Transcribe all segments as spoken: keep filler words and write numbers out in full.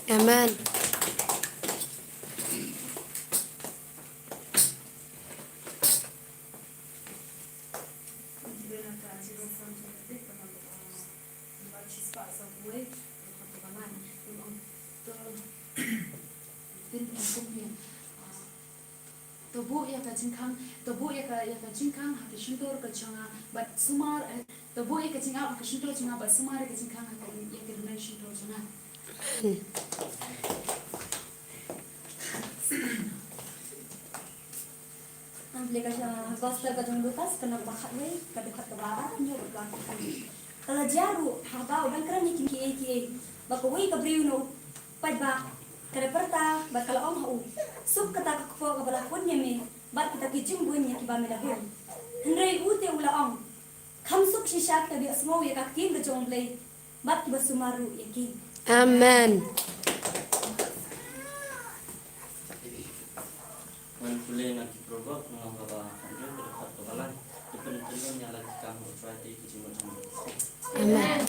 Amen. To buh ïa ka jingkhang, to buh ïa ka, ïa ka jingkhang ha ka shyntur ka jong nga, bad sumar, eh, to buh ïa ka jingap ha ka shyntur jong nga, bad sumar ïa ka jingkhang ha ka, ïa ka rynïeng shyntur jong nga. Ngan pule ka, ah, Gospel ka jong u Lukas, ka lynnong ba khatwei, ka dkhot kaba ar, hynñiew bad ba khatwei. Ka la jia ruh, haba u dang kren ïa kine kiei kiei, ba kawei ka briew na u paidbah ka la pyrta bad ka la ong ha u, suk kata ka kpoh kaba la pun ïa me bad kita ki jingbun ïa kiba me la bun. Hynrei u te u la ong, kham suk shisha kita kiba ïohsngew ïa ka ktien ka jong U Blei bad kiba sumar ruh ïa ki. Amen. Ngan pule na ki Proverb, lynnong kaba hynriew, ka dkhot kaba lai. To pynkyndit ïa la ki kam U Trai, te ki jingmut jong U. Amen.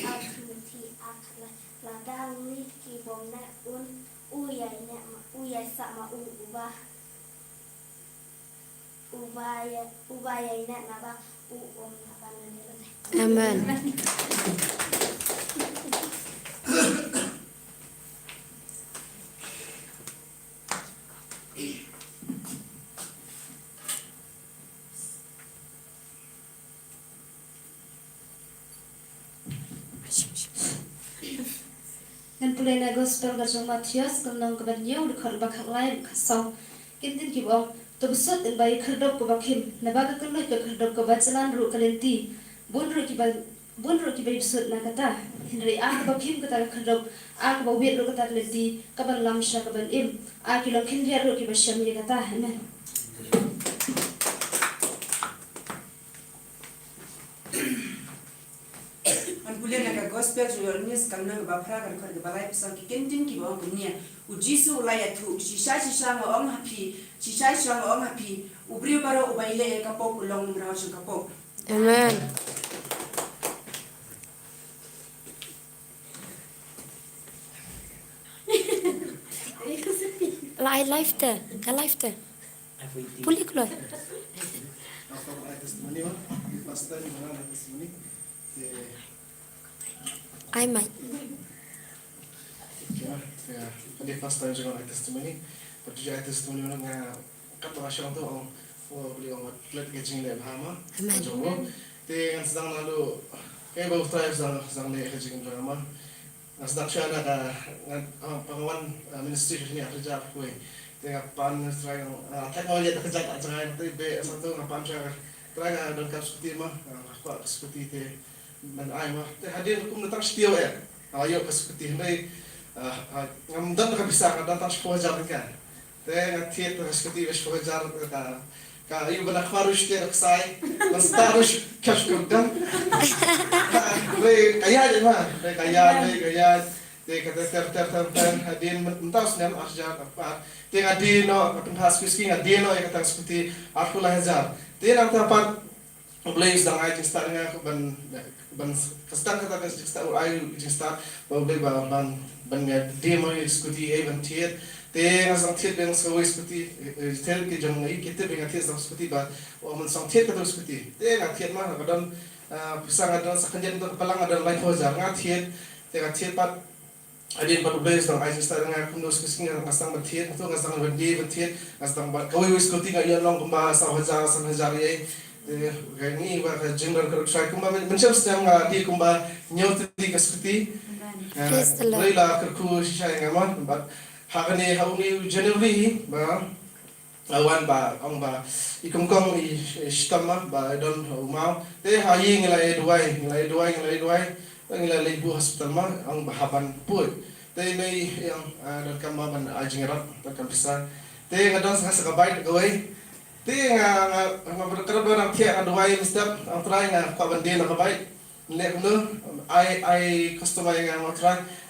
Ar Timothy ar khatlai. Lada ngi ki bym neh un, u ïai neh ma, u ïai sah ma u uba, uba ïai, uba ïai neh naba u um naba nane lane. Amen. Ngan pule na Gospel ka jong Mathaios, ka lynnong kaba hynñiew, dkhot ba khatlai, khatsaw. Ki ktien kiba ong, to bsut, ïa ba ïa khyrdop kaba khim, naba ka kylluid ka khyrdop kaba jlan ruh ka lynti. Bun ruh kiba, bun ruh kiba ïa bsut na kata. Hynrei a kaba khim kata ka khyrdop, a kaba wit ruh kata ka lynti, kaban lam sha kaban im. A ki long khyndiat ruh kiba shem ïa kata. Amen. Ngan pule na ka Gospel jong u Ïoannis, ka lynnong kaba phra, ka dkhot kaba lai, pyrshang ki ktien kiba ong kumne. U Jisu u la ïathuh, shisha shisha nga ong ha phi, shisha shisha nga ong ha phi, u briew baroh uba ïaleh ïa ka pop u long mraw jong ka pop. Amen. La ai live te, ka live te. Pule kloi. Testimony ma, first time ma testimony. Ai mai. Ya, ya, first time jong nga testimony. But jong nga testimony nga kat ba nga shong to ong, oh, beli ong, klet ka jingleh bha ma. Amen. Jong mo. Te ngan sdang nalu, eh, ba U Trai sdang, sdang leh ka jingim jong nga ma. Nga sdang shuwa na ka, nga, ah, pynwan, ah, ministry shuwa na ka jaka kawei. Te nga pan shuwa, ah, thak nga ïa ka jaka jaka te be sa tu nga pan shuwa. Trai nga donkam scooty ma, ah, nga kwah scooty te. Ban ai ma, te hadien kum na tang shi taïew eh. Nga ïoh ka scooty hynrei, ah, ah, ngam don ka pisa, nga don tang shiphew hajar tyngka. Te nga thied ka scooty ba shiphew hajar ka, ka ïoh ban akhbar ruh shu te ka ksai. Ban start ruh shu kap shu kap dang. Hynrei ka ïaid ma, hynrei ka ïaid, hynrei ka ïaid. Te ka ter ter ter ter ter hadien mynta u snem ar hajar arphew ar. Te nga die noh, ka pynbha scooty, nga die noh ïa kata ka scooty arphew lai hajar. Te nangta pat U Blei u sdang ai jingstad ïa nga ban, ban ka sdang kata ka jingstad, u ai jingstad ba U Blei ba ban, ban nga die mo ïa scooty ei ban thied. Te nga sdang thied bad nga sdang wei scooty, eh, thied ki jong nga i kit te ba nga thied sdang scooty ba, oh, man sdang thied kata scooty. Te nga thied ma nga don, ah, pisa nga don sa khyndiat, ka balang nga don laiphew hajar nga thied. Te nga thied pat Hadien pat U Blei u sdang ai jingstad ïa nga kumno shisha nga sdang ban thied, to nga sdang ban die ban thied, nga sdang ban kawei wei scooty nga ïoh long kumba saw hajar, san hajar ei. Te ka ngi ba ka jingdon ka duk shai kumba myn, mynshem snem nga die kumba hynñiew tylli ka scooty. Amen. Eh, Praise the Lord. Blei la kyrkhu shisha ïa nga ma, bad ha kane ha une u January ba Nga wan ba ong ba i kong kong i, i shitom ma ba i don u maw. Te ha ïing ngi la ïa duwai, ngi la ïa duwai, ngi la ïa duwai. Ngi la leit buh hospital ma ong ba hap ban poi. Te i mei i ong, ah, donkam ma ban ai jingïarap, donkam pisa. Te nga don sa ka bike kawei. Te nga, nga, nga, nga, nga, nga duwai mynstep, ong Trai nga kwah ban die na ka bike. Leh kumno, ai, ai customer ïa nga, ong Trai.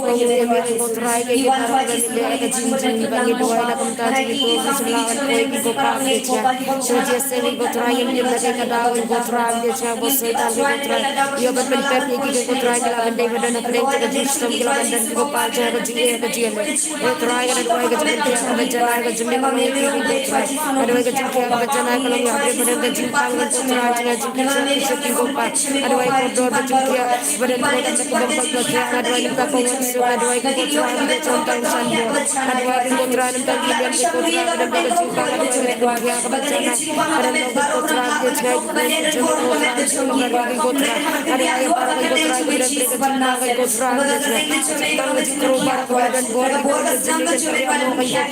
Ko Trai, ïa ki baroh kiba leh ka jingim jong ngi, ba ngi duwai na ka bynta jong ngi, ko Trai, sngewbha poi ki, ko Pa, ïa ki jingïaseng, ko Trai, ïa ngi, ïa ka daw, ko Trai, ïa ka jingïaseng, ko Trai, ïa ban pynpep ïa ki, ko Trai, ki la ban dei ban don hapdeng jong ka jingshitom, ki la ban don, ko Pa, jong ka jingeh, ka jingeh. Ko Trai, nga duwai ka jingpynpep, ka jingpynpep, ka jingpynpep, ko Trai. Nga duwai ka jingpynpep, ka jingpynpep, ka long ïa ka jingpynpep, ka jingpynpep, ko Trai, jong ka jingpynpep, ko Pa. Nga duwai kordor ka jingpynpep, ba don ka jingpynpep, ka jingpynpep, nga duwai lem ka ko Wan Suk, nga duwai ko Trai, ka jingpynpep, ka jingpynpep, nga duwai ko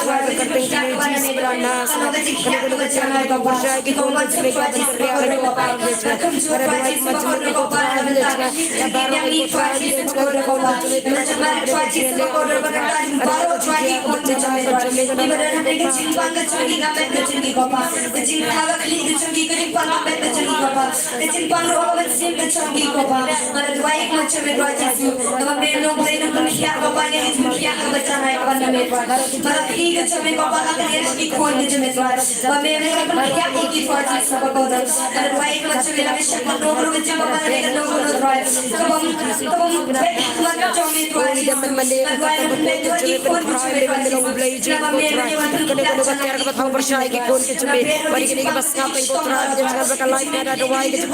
Trai, lem ka jingpynpep, ko Trai, ka jingpynpep, ka jingpynpep, ka jingpynpep, ko Trai,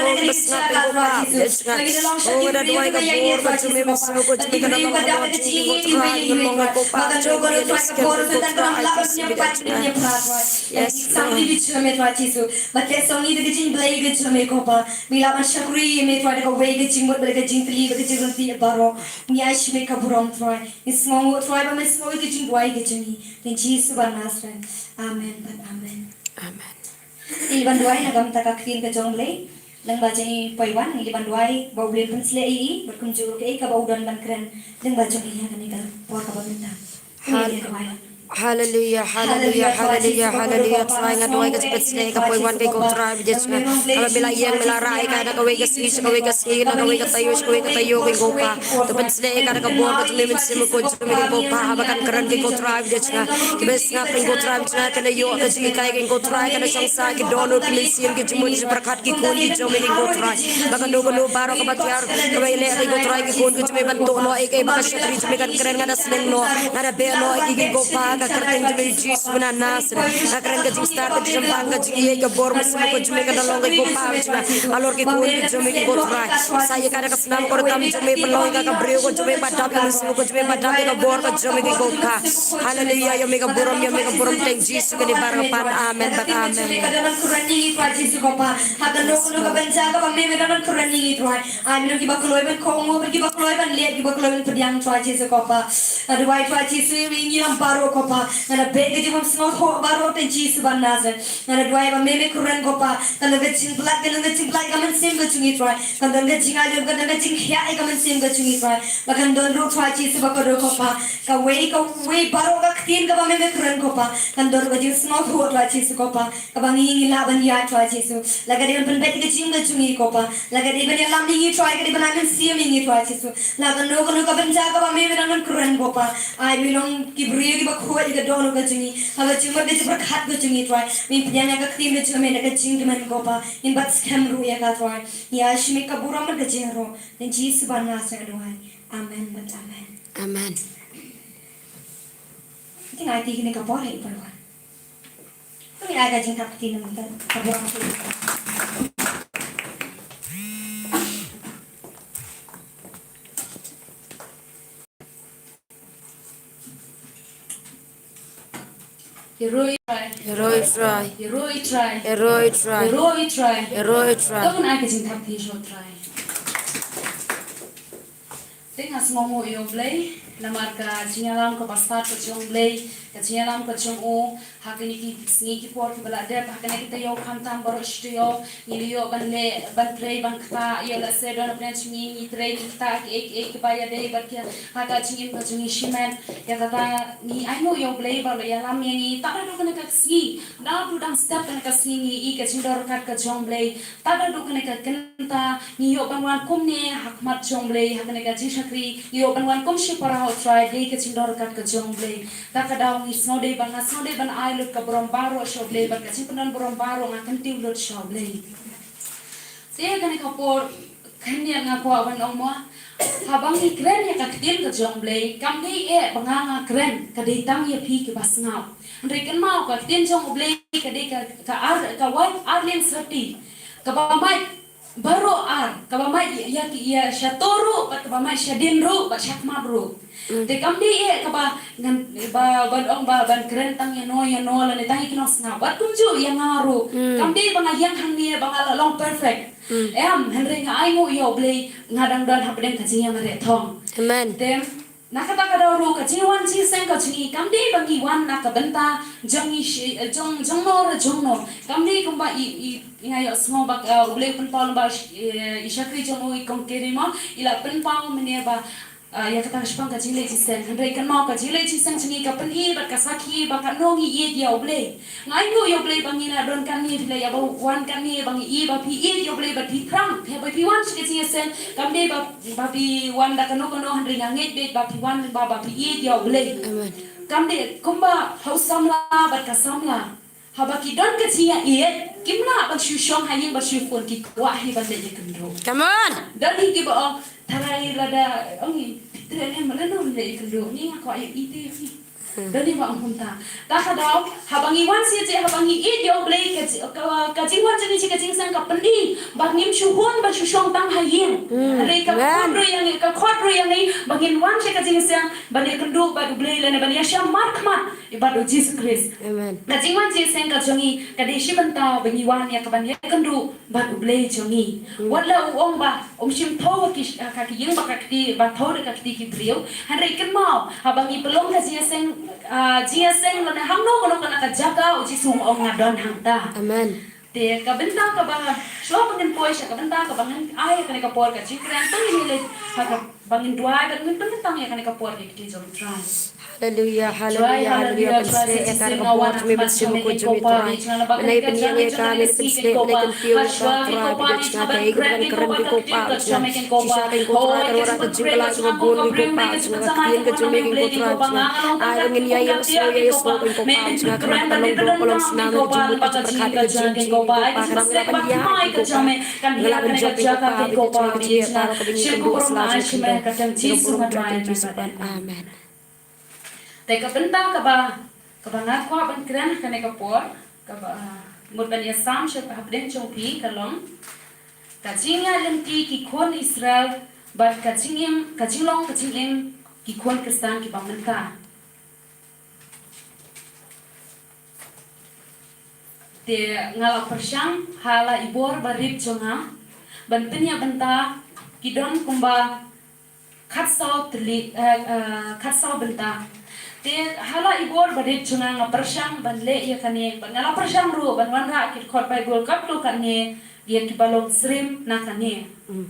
kane ka jingïalang sha ka Trai Jisu. Ba ngin da long sha ki briew kiba ïeit ïa ka Trai. Ba ngin da long ka bor kaba tang ka ram lap ba ngin ïa pat ngin ïa pat Trai. Yes, Lord. Ba ki samli ki jong me Trai Jisu. Ba ki song ïa ka jingblei ka jong me ko Pa. Me lah ban shakri ïa me Trai da kawei ka jingmut bad ka jingtylli bad ka jingrynti baroh. Ngi ai sha me ka burom Trai. Ngi sngewnguh Trai ba me sngew ïa ka jingduwai ka jong ngi. Ïa Jisu ba Nasareth. Amen bad amen. Amen. Ngi ban duwai na ka bynta ka ktien ka jong U Blei. Lyngba jong i Poiwan ngi ban duwai ba U Blei un pynshlei ïa i bad kumjuh ruh kaei kaba u don ban kren lyngba jong i ha kane ka por kaba mynta. Hal-, haleluya, haleluya, haleluya, haleluya. Trai nga duwai ka jingpynshlei ka Poiwan ka ko Trai ba jong nga. Kaba me la ïeng me la rah ïa ka na kawei ka sngi sha kawei ka sngi, na kawei ka taïew sha kawei ka taïew ko Pa. To pynshlei ïa ka da ka bor ka jong me Mynsiem Bakhuid jong me ko Pa, haba kan kren ki ko Trai ba jong nga. Kiba sngap ki ko Trai ba jong nga, kan ïoh ka jinghikai ki ko Trai, kan shong sah ki dohnud ki mynsiem ki jingmut ki jingpyrkhat ki khun ki jong me ki ko Trai. Ba kano kano baroh kaba tiar kaba ïaleh ki ko Trai ki khun ki jong me ban tuh noh ïa kaei ba ka shakri jong me kan kren, nga da sneng noh, nga da beh noh ïa ki ko Pa, ha ka kyrteng jong me Jisu na Nasareth. Nga kren ka jingstad ka jingpang ka jingïeit ka bor Mynsiem Bakhuid jong me kan da long ki ko Pa ba jong nga. Halor ki khun ki jong me ki ko Trai. Sa ïa ka da ka snam kordor jong me, pynlong ïa ka ka briew ka jong me ba dap ïa ka Mynsiem Bakhuid jong me, ba dap ïa ka bor ka jong me ki ko Pa. Haleluya, ïa me ka burom, ïa me ka burom, tang Jisu kane ba ngi pan. Amen bad amen. Ka don ban kren ïa ngi Trai Jisu ko Pa. Ha kano kano ka bynta kaba me me don ban kren ïa ngi Trai. Ai me long kiba kloi ban kohnguh, kiba kloi ban leh, kiba kloi ban pdiang Trai Jisu ko Pa. Nga duwai Trai Jisu ïa ngi lam baroh ko Pa. Nga da beh ka jingsngewthuh baroh tang Jisu ba Nasareth. Nga da duwai ba me me kren ko Pa. Kan don ka jingpyllait, kan don ka jingpyllait ka mynsiem ka jong ngi Trai. Kan don ka jingailut, kan don ka jingkhiah ïa ka mynsiem ka jong ngi Trai. Ba kan don ruh Trai Jisu ba ka don ko Pa. Kawei kawei baroh ka ktien kaba me me kren ko Pa. Kan don ruh ka jingsngewthuh Trai Jisu ko Pa. Kaba ngi ngi lah ban ïaid Trai Jisu. La ka dei ban pynbeit ïa ka jingim ka jong ngi ko Pa. La ka dei ban ïalam ïa ngi Trai, ka dei ban ai mynsiem ïa ngi Trai Jisu. La kano kano ka bynta kaba me me dang ban kren ko Pa. Ai me long ki briew kiba khuid ïa ka dohnud ka jong ngi. Ha ka jingmut ka jingpyrkhat ka jong ngi Trai. Me pdiang ïa ka ktien ka jong me da ka jingkmen ko Pa. Ngin bat skhem ruh ïa ka Trai. Ïa shi me ka burom bad ka jingïaroh. Ïa Jisu ba Nasareth nga duwai. Amen bad amen. Amen. Te nga ai ti kine ka por ha i Poiwan. Kane ka jingthap kti nang ka, ka burom. Hero i Trai. Hero i Trai. Hero i Trai. Hero i Trai. Hero i Trai. Hero i Trai. Kane ka jingthap kti sha u Trai. Te nga sngewnguh ïa u Blei namar ka jingïalam kaba stad ka jong u Blei, ka jingïalam ka jong u, ha kine ki sngi ki por kiba la dep, ha kine ki taïew khamtam baroh shi taïew ngi la ïoh ban leh ban trei ban ktah, ïoh lehse don hapdeng jong ngi ngi trei ngi ktah kiei kiei kiba ïadei bad ki ha ka jingim ka jong ngi shimet. Ïa kata ngi ainguh ïa u Blei ba u la ïalam ïa ngi. Tad haduh kane ka sngi, naduh dang step kane ka sngi ngi i ka jingdonkam ka jong u Blei. Tad haduh kane ka kynta ngi ïoh ban wan kumne ha khmat jong u Blei ha kane ka jingshakri, ngi ïoh ban wan kum shipara ha u Trai, dei ka jingdonkam ka jong u Blei. Kata ka daw ngi sngewdei ban, nga sngewdei ban ai lut ka burom baroh sha u Blei bad ka jingpyndonkam burom baroh nga kyntiew lut sha u Blei. Te kane ka por Kane nga kwah ban ong mo. Haba ngi kren ïa ka ktien ka jong U Blei, kam dei eh ba nga nga kren, ka dei tang ïa phi kiba sngap. Hynrei kynmaw ka ktien jong U Blei ka dei ka, ka ar, ka wai ar liang syrti. Kaba mait baroh ar, kaba mait ïa ki ïa shato ruh, bad kaba mait shadien ruh, bad shakhmat ruh. Te kam dei eh kaba ngan ba ban ong ba ban kren tang ïa no ïa no lane tang ïa ki nongsngap. Bad kumjuh ïa nga ruh. Kam dei ba nga ïeng hangne ba nga la long perfect. Em, hynrei nga ainguh ïa U Blei nga dang don hapdeng ka jingïamareh thong. Amen. Te na kata ka daw ruh ka jingwan jingïaseng ka jong ngi kam dei ba ngi wan na ka bynta jong ngi shi, jong, jong no re jong no. Kam dei kumba i, i, i nga ïohsngew ba, uh, U Blei u pynpaw lem ba, uh, i shakri jong u i Kong Keri mo, i la pynpaw mynne ba, uh, ïa kata ka shaphang ka jingleh jingïaseng. Hynrei kynmaw ka jingleh jingïaseng jong ngi ka pyni bad ka sakhi ba katno ngi ïeit ïa U Blei. Nga ainguh ïa U Blei ba ngi la don kane, phi la ïa ba wan kane, ba ngi i ba phi ïeit ïa U Blei bad phi thrang. Phi ba phi wan sha ka jingïaseng, kam dei ba, ba phi wan da kano kano, hynrei nga ngeit beit ba phi wan ba, ba phi ïeit ïa U Blei. Amen. Kam dei kumba ha u samla bad ka samla. Haba ki don ka jingïaieit, kim lah ban shu shong ha ïing ban shu phone, ki kwah hi ban leit ïakynduh. Come on. Don hi kiba ong, tharai lada ong i, phi treh ne, mano leit ïakynduh, ngi nga kwah ïa i te hi. Don hi ba ong kumta. Ta ka daw, haba ngi wan sha jingïaseng, haba ngi ïeit ïa U Blei, ka ji-, ka, ka jingwan jong ngi sha ka jingïaseng ka pyni ba ngim shu hun ban shu shong tang ha ïing. Hynrei ka khot ruh ïa ngi, ka khot ruh ïa ngi ba ngin wan sha ka jingïaseng ban ïakynduh bad U Blei lane ban ïashah markhmat bad U Jisu Khrist. Amen. Ka jingwan jingïaseng ka jong ngi ka dei shi bynta ba ngi wan ïa ka ban ïakynduh bad U Blei jong ngi. Wat la u ong ba um shym thew ki, ka ki ïing bad ka kti, ba thew da ka kti ki briew. Hynrei kynmaw, haba ngi pynlong ka jingïaseng, ah, jingïaseng lane hangno kano kano ka jaka, U Jisu u ong nga don hangta. Amen. Te ka bynta kaba shuwa ba ngin poi sha ka bynta kaba ngin ai kane ka por ka jingkren, to ngin leit ha kaba ngin duwai bad ngin pynkyntang ïa kane ka por ïa ka kti jong U Trai. Haleluya, haleluya, haleluya. Pynsngewbha ïa ka bor jong me, mynsiem bakhuid jong me Trai. Mynne pynïeng ïa ka, mynne pynsngew, mynne kyntiew ïa ka Trai, bad jong nga kaei kaba ngan kren ko Pa jong nga. Shisha kein ko Trai, ka roi ka jingkylla jong ka bun ko Pa jong nga, ka ktien ka jong me kein ko Trai jong nga. Ai ba ngin ïa ïohsngew, ïa ïohsngew kein ko Pa jong nga, ka long ka long snam ka jingmut ka jingpyrkhat ka jong me kein ko Pa, ka long ka long ïa kein ko Pa. Nga la ban jop kein ko Pa, bad jong nga ka jingïaid baroh kaba ngi kynduh sla jong ka kynduh. Amen. Te ka bynta kaba, kaba nga kwah ban kren ha kane ka por, kaba, ah, mut ban ïasam sha hapdeng jong phi ka long ka jingïaid lynti ki khun Israel bad ka jingim, ka jinglong ka jingim ki khun Khristan kiba mynta. Te nga la pyrshang ha la i bor barit jong nga ban pynïaid bynta, ki don kumba khatsaw tylli, eh, eh, khatsaw bynta. Te ha la i bor barit jong nga nga pyrshang ban leh ïa kane, bad nga la pyrshang ruh ban wanrah ki dkhot Baibl katto katne ïa kiba long syriem na kane. Mm.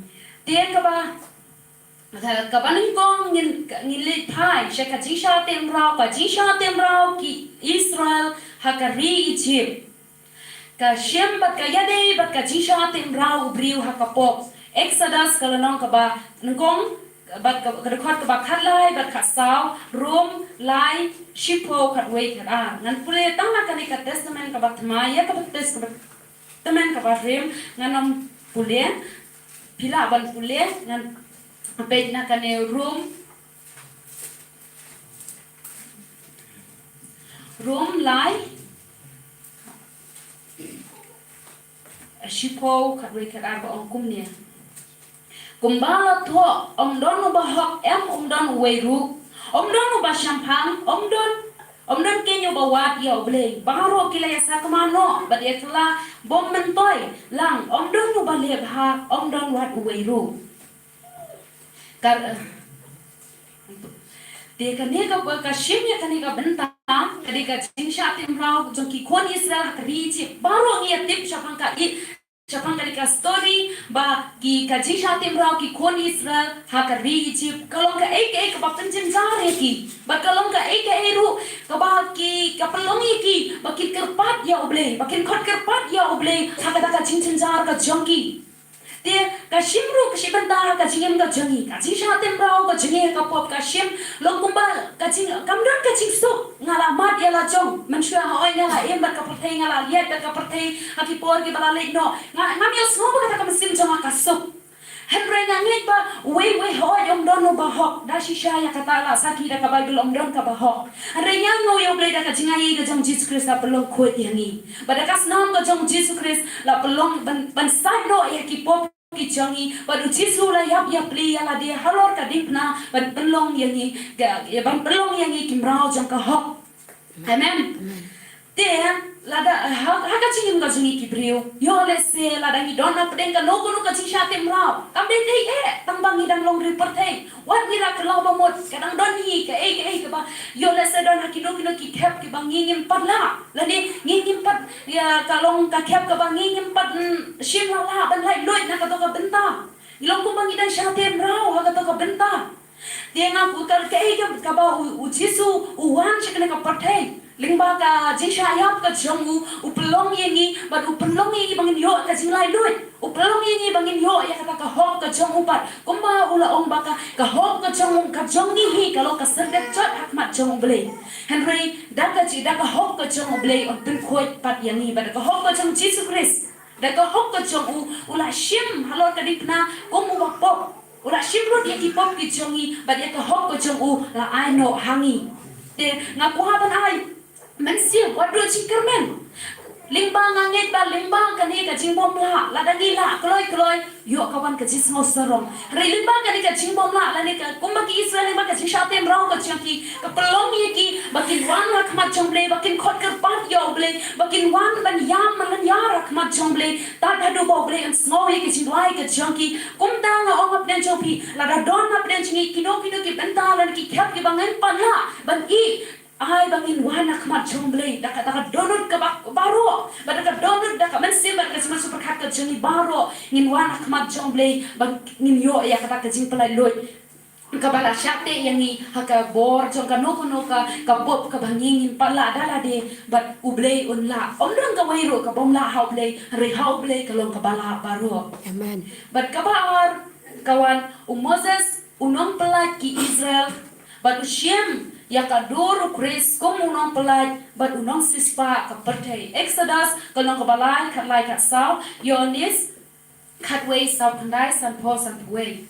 Te kaba, ka, kaba nyngkong ngin, ngin leit phai sha ka jingshah tymraw, ka jingshah tymraw ki Israel ha ka ri Egypt. Ka shim bad ka ïadei bad ka jingshah tymraw u briew ha ka pop. Exodus ka lynnong kaba nyngkong bad ka, ka dkhot kaba khatlai bad khatsaw, Rom lai, shiphew, khatwei, khatar. Ngan pule tang na kane ka Testament kaba thymmai, ïa kaba tes-, kaba Testament kaba rim ngan ym pule. Phi lah ban pule, ngan peit na kane Rom Rom lai, shiphew, khatwei, khatar ba ong kumne. Kumba la thoh, ym don uba hok, em, ym don uwei ruh. Ym don uba shemphang, ym don, ym don keiñ uba wad ïa U Blei. Baroh ki la ïasakma noh bad ïa kylla bym myntoi lang, ym don uba leh bha, ym don wat uwei ruh. Ka, eh, te kane ka, ka shim ïa kane ka bynta, ka dei ka jingshah tymraw jong ki khun Israel ha ka ri Egypt. Baroh ngi ïa tip shaphang ka i, shaphang kane ka story ba ki, ka jingshah tymraw ki khun Israel ha ka ri Egypt ka long kaei kaei kaba pynjynjar ïa ki. Bad ka long kaei kaei ruh kaba ki, ka pynlong ïa ki ba kin kyrpad ïa U Blei, ba kin khot kyrpad ïa U Blei ha kata ka jingjynjar ka jong ki. Te ka shim ruh ka shi bynta ka jingim ka jong ngi, ka jingshah tymraw ka jong ngi ha ka pop ka shim long kumba ka jing, kam don ka jingsuk. Nga la mad ïa la jong, mynshuwa hooid nga la im bad ka pyrthei, nga la ïaid bad ka pyrthei ha ki por kiba la leit noh. Nga, ngam ïohsngew ba kata ka mynsiem jong nga ka suk. Hynrei nga ngeit ba uwei uwei hooid ym don uba hok. Da shisha ïa kata la sakhi da ka Baibl ym don kaba hok. Hynrei nga ngeit ïa U Blei da ka jingaiei ka jong Jisu Khrist la pynlong khuid ïa ngi. Bad da ka snam ka jong Jisu Khrist la pynlong ban, ban sait noh ïa ki pop ki jong ngi. Bad U Jisu la ïap ïapli ïa lade halor ka diengphna ban pynlong ïa ngi, ka, ïa ban pynlong ïa ngi ki mraw jong ka hok. Amen. Te lada ha, ha ka jingim ka jong ngi ki briew, ïoh lehse lada ngi don hapdeng kano kano ka jingshah teh mraw. Kam dei dei eh tang ba ngi dang long ri pyrthei. Wat ngi la kylla ba mut ka dang don hi kaei kaei kaba ïoh lehse don ha kino kino ki khep kiba ngi ngim pat lah. Lane ngi ngim pat, ïa ka long ka khep kaba ngi ngim pat, mm, shim la lah ban laitluid na kato ka bynta. Ngi long kumba ngi dang shah teh mraw ha kato ka bynta. Te nga kyrkhu kaei ka, kaba u, U Jisu u wan sha kane ka pyrthei. Lyngba ka jingshah ïap ka jong u, u pynlong ïa ngi, bad u pynlong ïa ngi ba ngin ïoh ka jinglaitluid. U pynlong ïa ngi ba ngin ïoh ïa kata ka hok ka jong u pat. Kumba u la ong ba ka, ka hok ka jong u, ka jong ngi hi, ka long ka syrdet jot ha khmat jong U Blei. Hynrei da ka jingda ka hok ka jong U Blei un pynkhuid pat ïa ngi, bad da ka hok ka jong Jisu Khrist. Da ka hok ka jong u, u la shim halor ka diengphna kum uba pop. U la shim lut ïa ki pop ki jong ngi, bad ïa ka hok ka jong u la ai noh ha ngi. Te nga kwah ban ai mynsiem, wat duh jingkyrmen. Lyngba nga ngeit ba lyngba kane ka jingbymlah, lada ngi lah kloi kloi, ïoh ka wan ka jingsngewsarong. Hynrei lyngba kane ka jingbymlah, lane ka kumba ki Israel lyngba ka jingshah teh mraw ka jong ki, ka pynlong ïa ki ba kin wan ha khmat jong U Blei, ba kin khot kyrpad ïa U Blei, ba kin wan ban ïam ban lynñiar ha khmat jong U Blei. Tad haduh ba U Blei un sngew ïa ki jingduwai ka jong ki. Kumta nga ong hapdeng jong phi, lada don hapdeng jong ngi kino kino ki bynta lane ki khep kiba ngim pat lah ban ïeh, ai ba ngin wan ha khmat jong U Blei da ka, da ka dohnud kaba baroh, bad da ka dohnud, da ka mynsiem, bad da ka jingmut sngewpyrkhat ka jong ngi baroh, ngin wan ha khmat jong U Blei ba ngin ïoh ïa kata ka jingpyllaitluid kaba la shah teh ïa ngi ha ka bor jong kano kano ka, ka pop kaba ngi ngim pat lah da lade, bad U Blei un lah. Ym don kawei ruh ka bym lah ha U Blei, hynrei ha U Blei ka long kaba lah baroh. Amen. Bad kaba ar, ka wan, u Moses u nongpyllait ki Israel, bad u shim ïa ka dur u Khrist kum u nongpyllait bad u nongsiewspah ka pyrthei. Exodus ka long kaba lai, khatlai, khatsaw, Ïoannis khatwei, saw khyndai, sanphew, sanphew wei.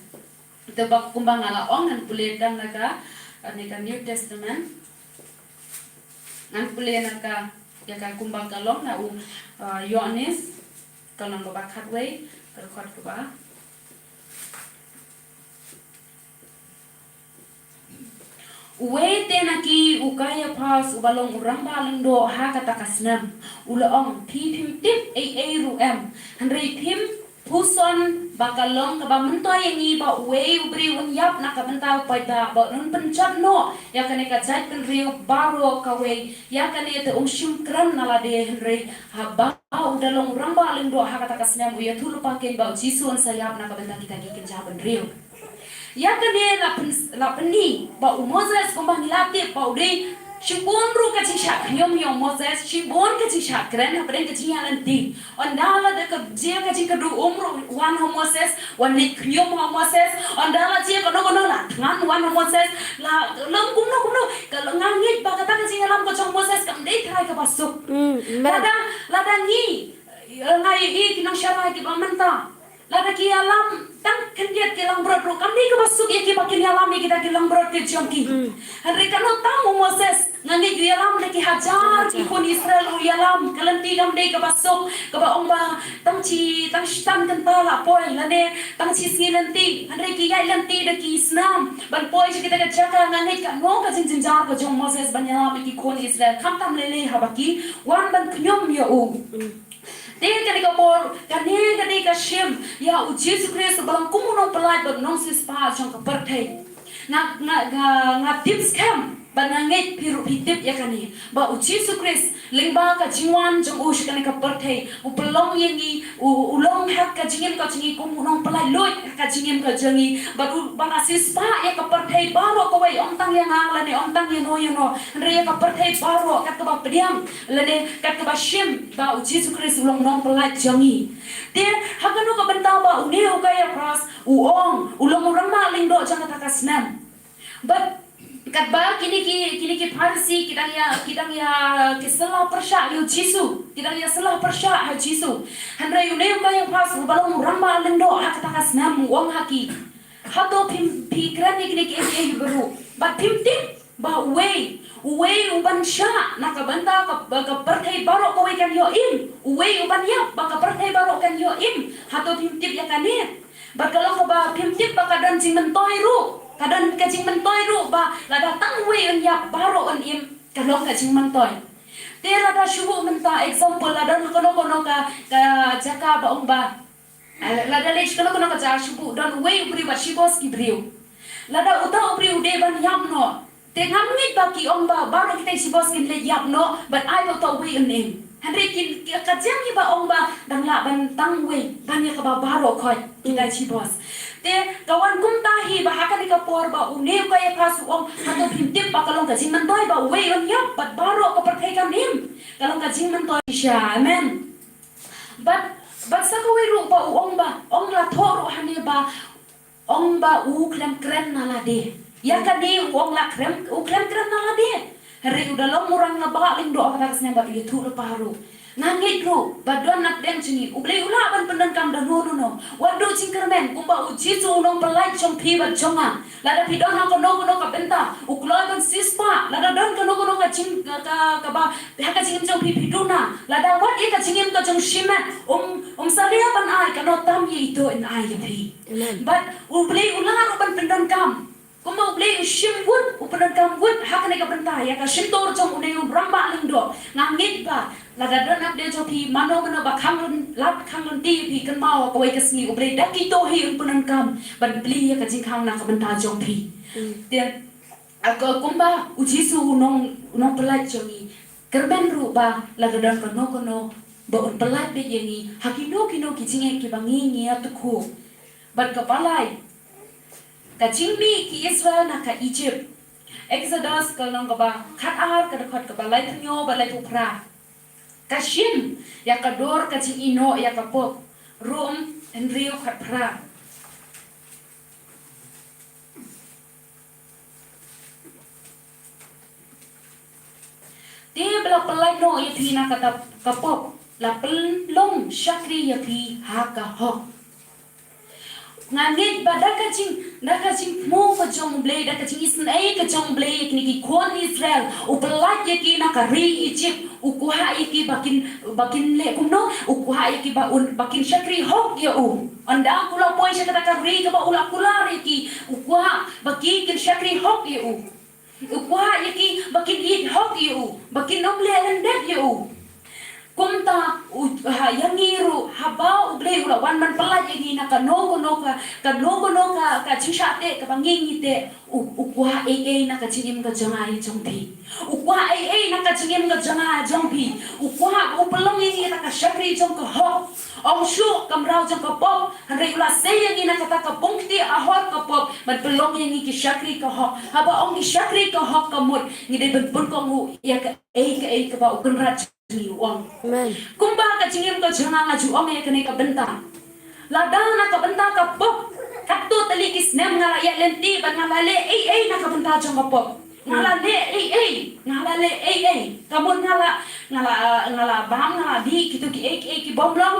Te ba kumba nga la ong ngan pule tang na ka, na ka New Testament. Ngan pule na ka, ïa ka kumba ka long na u, uh, Ïoannis ka long kaba khatwei, ka dkhot kaba. Uwei te na ki u Kaiaphas uba long u rangbah lyngdoh ha kata ka snem u la ong, phi phim tip ei ei ruh em, hynrei phim pyrshang ba ka long kaba myntoi ïa ngi ba uwei u briew un ïap na ka bynta u paidbah, ba un pynjot noh ïa kane ka jaitbynriew baroh kawei. Ïa kane te um shym kren na lade, hynrei haba u da long u rangbah lyngdoh ha kata ka snem u ïathuh lypa keiñ ba u Jisu un sa ïap na ka bynta kita ki kynja bynriew. Ïa kane la pyn, la pyni ba u Moses, kumba ngi la tip ba u dei shibun ruh ka jingshah khñium ïa u Moses, shibun ka jingshah kren hapdeng ka jingïaid lynti. Ynda la da ka jia ka jingkyrduh um ruh wan ha u Moses, wan leit khñium ha u Moses. Ynda la jia kano kano la thngan wan ha u Moses, la long kumno kumno. Ka la, nga ngeit ba kata ka jingïalam ka jong u Moses kam dei tharai kaba suk. Mm, amen. Lada, lada ngi, eh, nga ïohi ki nongshakri kiba mynta, lada ki ïalam tang khyndiat ki langbrot ruh kam dei kaba suk ïa ki ba kin ïalam ïa kita ki langbrot ki jong ki. Mm. Hynrei kano tam u Moses, nga ngeit u ïalam da ki hajar ki khun Israel u ïalam, ka lynti kam dei kaba suk, kaba ong ba tang shi, tang shi tan kynta la poi, lane tang shi sngi lynti, hynrei ki ïaid lynti da ki snam ban poi sha kita ka jaka. Nga ngeit kano ka jingjynjar ka jong u Moses ban ïalam ïa ki khun Israel, khamtam lei lei haba ki wan ban khñium ïa u. Mm. Te kane ka por, kane ka dei ka shim ïa u Jisu Khrist uba long kum u nongpyllait bad u nongsiewspah jong ka pyrthei. Nga, nga, nga, nga tip skhem bad nga ngeit phi ruh phi tip ïa kane, ba u Jisu Khrist lyngba ka jingwan jong u sha kane ka pyrthei u pynlong ïa ngi, u, u long ha ka jingim ka jong ngi kum u nongpyllait luid ha ka jingim ka jong ngi, bad u, ba la siewspah ïa ka pyrthei baroh kawei, ym tang ïa nga lane ym tang ïa no ïa no, hynrei ïa ka pyrthei baroh kat kaba pdiang lane kat kaba shim ba u Jisu Khrist u long nongpyllait jong ngi. Te ha kano ka bynta ba une u Kaiaphas u ong u long u rangbah lyngdoh jong kata ka snem? Bad Katba kine ki, kine ki Pharisi ki dang ïa, ki dang ïa, ki syllah pyrshah ïa u Jisu, ki dang ïa syllah pyrshah ha u Jisu. Hynrei une u Kaiaphas uba long u rangbah lyngdoh ha kata ka snem u ong ha ki, hato phim, phi kren ïa kine kiei kiei baroh? Bad phim tip ba uwei, uwei u ban shah na ka bynta ka, ka pyrthei baroh kawei kan ïoh im. Uwei u ban ïap ba ka pyrthei baroh kan ïoh im. Hato phim tip ïa kane? Bad ka long kaba phim tip ba ka don jingmyntoi ruh. Ka don ka jingmyntoi ruh ba lada tang uwei un ïap baroh un im. Ka long ka jingmyntoi. Te lada shu buh mynta example, lada kano kano ka, ka jaka ba ong ba, eh, lada leit kano kano ka jaka shu buh don uwei u briew bad shibos ki briew. Lada uta u briew u dei ban ïap noh. Te ngam ngeit ba ki ong ba baroh kita shibos kin leit ïap noh bad ai ba uta uwei un im. Hynrei kin, ki, ka jam hi ba ong ba dang lah ban tang uwei ban ïa kaba baroh khoit kita shibos. Te ka wan kumta hi ba ha kane ka por ba une u Kaiaphas u ong, hato phim tip ba ka long ka jingmyntoi ba uwei un ïap bad baroh ka pyrthei kan im? Ka long ka jingmyntoi shisha. Amen. Bad, bad sa kawei ruh ba u ong ba, ong la thoh ruh hangne ba, ong ba u khlem kren na lade. Ïa kane u ong la khlem, u khlem kren na lade. Hynrei u da long u rangbah lyngdoh ha kata ka snem bad u ïathuh lypa ruh. Nga ngeit ruh ba don na pdeng jong ngi U Blei u lah ban pyndonkam da no no no. Wat duh jingkyrmen, kumba u Jisu u nongpyllait jong phi bad jong nga. Lada phi don ha kano kano ka bynta, u kloi ban siewspah. Lada don kano kano ka jing, ka, ka, kaba ha ka jingim jong phi phi duna. Lada wat ïa ka jingim ka jong shimet, um, um salia ban ai, kano tam ïa ito in ai ïa phi. Amen. Bad U Blei u lah ruh ban pyndonkam. Kumba U Blei u shim wut, u pyndonkam wut ha kane ka bynta ïa ka shyntur jong une u rangbah lyngdoh. Nga ngeit ba lada don na pdeng jong phi mano mano ba khang lynti, lap khang lynti ïa phi, kynmaw kawei ka sngi U Blei da kito hi un pyndonkam ban plie ïa ka jingkhang na ka bynta jong phi. Mm. Te, a, ka, kumba u Jisu u nong, u nongpyllait jong ngi, kyrmen ruh ba lada don kano kano ba un pyllait beit ïa ngi ha kino kino ki jingeh kiba ngi, ngi ïathuh. Bad kaba lai, ka jingmih ki Israel na ka Egypt. Exodus ka lynnong kaba khatar, ka dkhot kaba laiphew hynñiew bad laiphew phra. Ka shim ïa ka dur ka jingïehnoh ïa ka pop. Rom hynriew khatphra. Te ba la pyllait noh ïa phi na kata ka pop, la pynlong shakri ïa phi ha ka hok. Nga ngeit ba da ka jing, da ka jingthmu ka jong U Blei, da ka jingisynei ka jong U Blei ïa kine ki khun Israel, u pyllait ïa ki na ka ri Egypt, u kwah ïa ki ba kin, ba kin leh kumno, u kwah ïa ki ba un, ba kin shakri hok ïa u. Ynda u la poi sha kata ka ri kaba u la kular ïa ki, u kwah ba ki kin shakri hok ïa u. U kwah ïa ki ba kin ïeit hok ïa u, ba kin ym leh lyndet ïa u. Kumta u, ha, ïa ngi ruh, haba U Blei u la wan ban pyllait ïa ngi na kano kano ka, kano kano ka, ka jingshah teh kaba ngi ngi teh, u, u kwah ei ei na ka jingim ka jong nga jong phi. U kwah ei ei na ka jingim ka jong nga jong phi. U kwah, u pynlong ïa ngi na ka shakri jong ka hok. Ym shuh ka mraw jong ka pop, hynrei u la sei ïa ngi na kata ka pung kti ahor ka pop, ban pynlong ïa ngi ki shakri ka hok. Haba ong ki shakri ka hok ka mut, ngi dei ban pynkohnguh ïa kaei kaei kaba u Kynrad jong ngi u ong. Amen. Kumba ka jingim ka jong nga nga ju ong ïa kane ka bynta. Lada na ka bynta ka pop, katto tylli ki snem nga la ïaid lynti bad nga la leh ei ei na ka bynta jong ka pop. Nga la leh ei ei, nga la leh ei ei. Ka mut nga la, nga la, nga la bam, nga la dih kito kiei kiei ki bym long.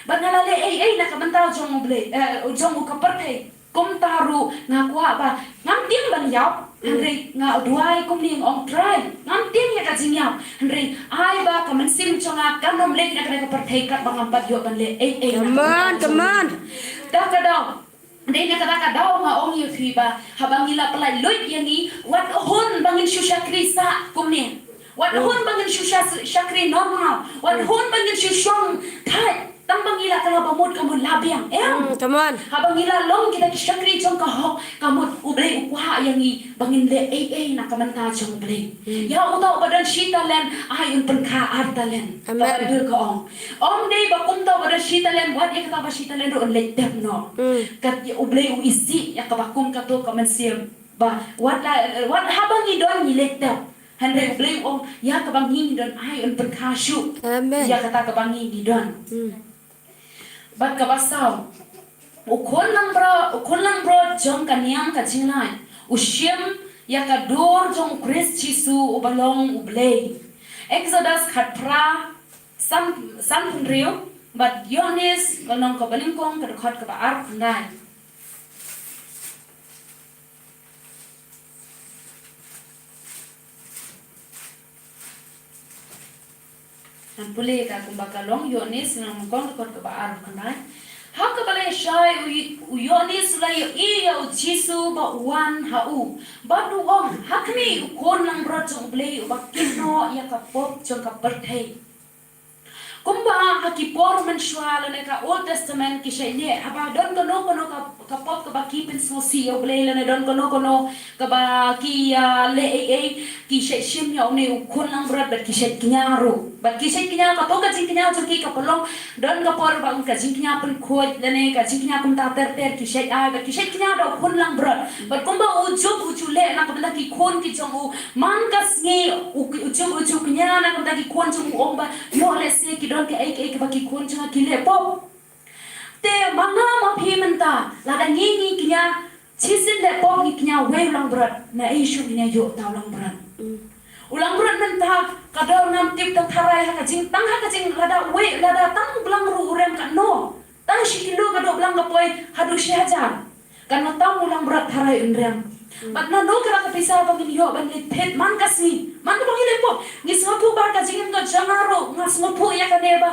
Bad nga la leh ei ei na ka bynta jong U Blei, eh, jong u ka pyrthei. Kumta ruh nga kwah ba ngam tieng ban ïap, hynrei nga duwai kumne, nga ong Trai, ngam tieng ïa ka jingïap, hynrei ai ba ka mynsiem jong nga kan ym leit na kane ka pyrthei katba ngam pat ïoh ban leh ei ei na ka bynta jong nga. Come on, come on. Da ka daw, dei na kata ka daw nga ong ïa phi ba haba ngi la pyllait luid ïa ngi, wat hun ba ngin shu shakri sah kumne. Wat hun ba ngin shu sha-, shakri normal. Wat hun ba ngin shu shong thait. Tang ba ngi la kylla ba mut ka mut la biang. Em. Mm, come on. Haba ngi la long kita ki shakri jong ka hok, ka mut U Blei u kwah ïa ngi ba ngin leh ei ei na ka bynta jong U Blei. Mm. Ïa uta uba don shi talent, ai un pynkha ar talent. Amen. Ka Baibl ka ong. Ym dei ba kumta uba don shi talent, wat ïa kata ba shi talent ruh un leit tep noh. Mm. Kat ïa U Blei u isih ïa kaba kum kato ka mynsiem. Ba wat la, wat haba ngi don ngi leit tep. Hynrei U Blei u ong ïa kaba ngi ngi don ai un pynkha shuh. Amen. Ïa kata kaba ngi ngi don. Mm. Bad kaba saw. U khun langbrot, u khun langbrot jong ka niam ka jinglait. U shim ïa ka dur jong u Khrist Jisu uba long u Blei. Exodus khatphra, san, sanphew hynriew, bad Ïoannis ka lynnong kaba nyngkong ka dkhot kaba arphew khyndai. Ngan pule ka kumba ka long, Ïoannis ka lynnong kaba nyngkong ka dkhot kaba arphew khyndai. Ha kaba lehshai u, u Ïoannis u la ïohi ïa u Jisu ba u wan ha u, bad u ong, ha kane u Khun langbrot jong u Blei uba kit noh ïa ka pop jong ka pyrthei. Kumba ha ki por mynshuwa lane ka Old Testament ki shait leh, haba don kano kano ka, ka pop kaba ki pynsngewsih ïa u Blei lane don kano kano kaba ki, ah, leh ei ei, ki shait shim ïa une u Khun langbrot bad ki shait kñia ruh. Bad ki shait kñia, kato ka jingkñia jong ki ka pynlong, don ka por ba ka jingkñia pynkhuid lane ka jingkñia kumta ter ter ki shait ai, bad ki shait kñia da u Khun langbrot. Bad kumba u Job u ju leh na ka bynta ki khun ki jong u, man ka sngi u, u Job u ju kñia na ka bynta ki khun jong u, u ong ba, ïoh lehse ki don kaei kaei kaba ki khun jong nga ki leh pop. Te ma nga ma phi mynta, lada ngi ngi kñia shisien leh pop, ngi kñia wei u langbrot, naei shuh ngin ïoh uta u langbrot. Mm. U langbrot mynta ka dor ngam tip, tang tharai ha ka jing, tang ha ka jing, lada wei, lada tang blang ruh u rem katno. Tang shi kilo ka dohblang ka poi haduh shi hajar. Katno tam u langbrot tharai un rem. Mm. Bad nano ka la ka pisa ba ngin ïoh ban leit thied man ka sngi, man kaba ngi leh pop. Ngi sngewthuh ba ka jingim ka jong nga ruh, nga sngewthuh ïa kane ba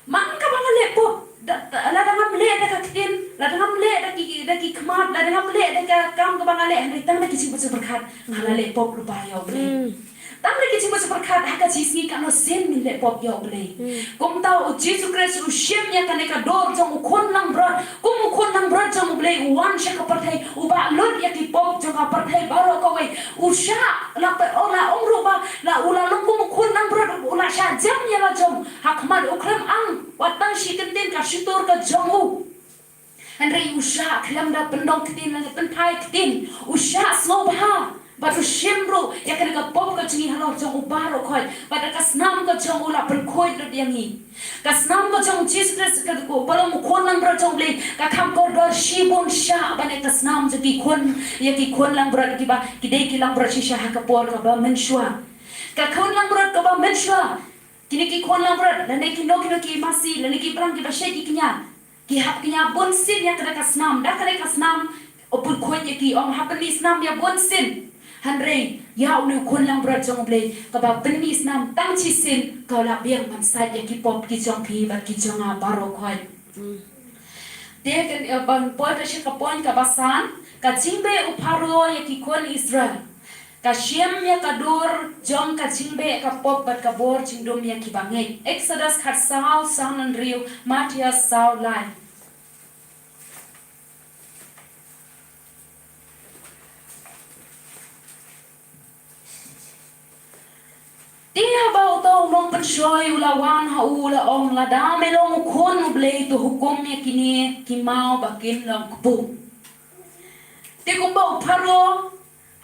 man kaba nga leh pop, da, da, lada ngam leh da ka ktien, lada ngam leh da ki, da ki khmat, lada ngam leh da ka kam kaba nga leh, hynrei tang da ki jingpyrkhat nga la leh pop lypa ïa u Blei. Mm. Tang da ki jingpyrkhat ha ka jingsngi, katno sien ngin leh pop ïa u Blei. Hmm. Kumta u Jisu Khrist u shim ïa kane ka dur jong u Khun langbrot, kum u Khun langbrot jong u Blei u wan sha ka pyrthei, u bah lut ïa ki pop jong ka pyrthei baroh kawei. U shah, la pynlong, la ong ruh ba, la u la long kum u Khun langbrot, u la shah jem ïa la jong ha khmat u khlem ang wat tang shi kyntien ka shyntur ka jong u. Hynrei u shah khlem da pyndong ktien lane pynphai ktien, u shah sngewbha, bad u shim ruh ïa kane ka pop ka jong ngi halor jong u baroh khoit, bad da ka snam ka jong u la pynkhuid lut ïa ngi. Ka snam ka jong u Jisu Khrist, ka, kaba long u Khun langbrot jong u Blei, ka kham kordor shibun shah ban ïa ka snam jong ki khun, ïa ki khun langbrot kiba ki dei ki langbrot shisha ha ka por kaba mynshuwa. Ka khun langbrot kaba mynshuwa, kine ki khun langbrot, lane kino kino ki masi, lane ki blang kiba shait ki kñia, ki hap kñia bunsien ïa kane ka snam, da kane ka snam u pynkhuid ïa ki, ong hap pynmih snam ïa bunsien. Hynrei ïa une u Khun langbrot jong u Blei, kaba pynmih snam tang shisien, ka la biang ban sait ïa ki pop ki jong phi bad ki jong nga baroh khoit. Hmm. Te kan, eh, ban poi ka sha ka point kaba san, ka jingbeh u Pharaoh ïa ki khun Israel. Ka shim ïa ka dur jong ka jingbeh ka pop bad ka bor jingdum ïa kiba ngeit. Exodus khatsaw, saw hynriew, Mathaios saw lai. Te haba uta u nongpynshoi u la wan ha u, u la ong, lada me long u Khun u Blei, to hukum ïa kine ki maw ba kin long kpu. Te kumba u Pharaoh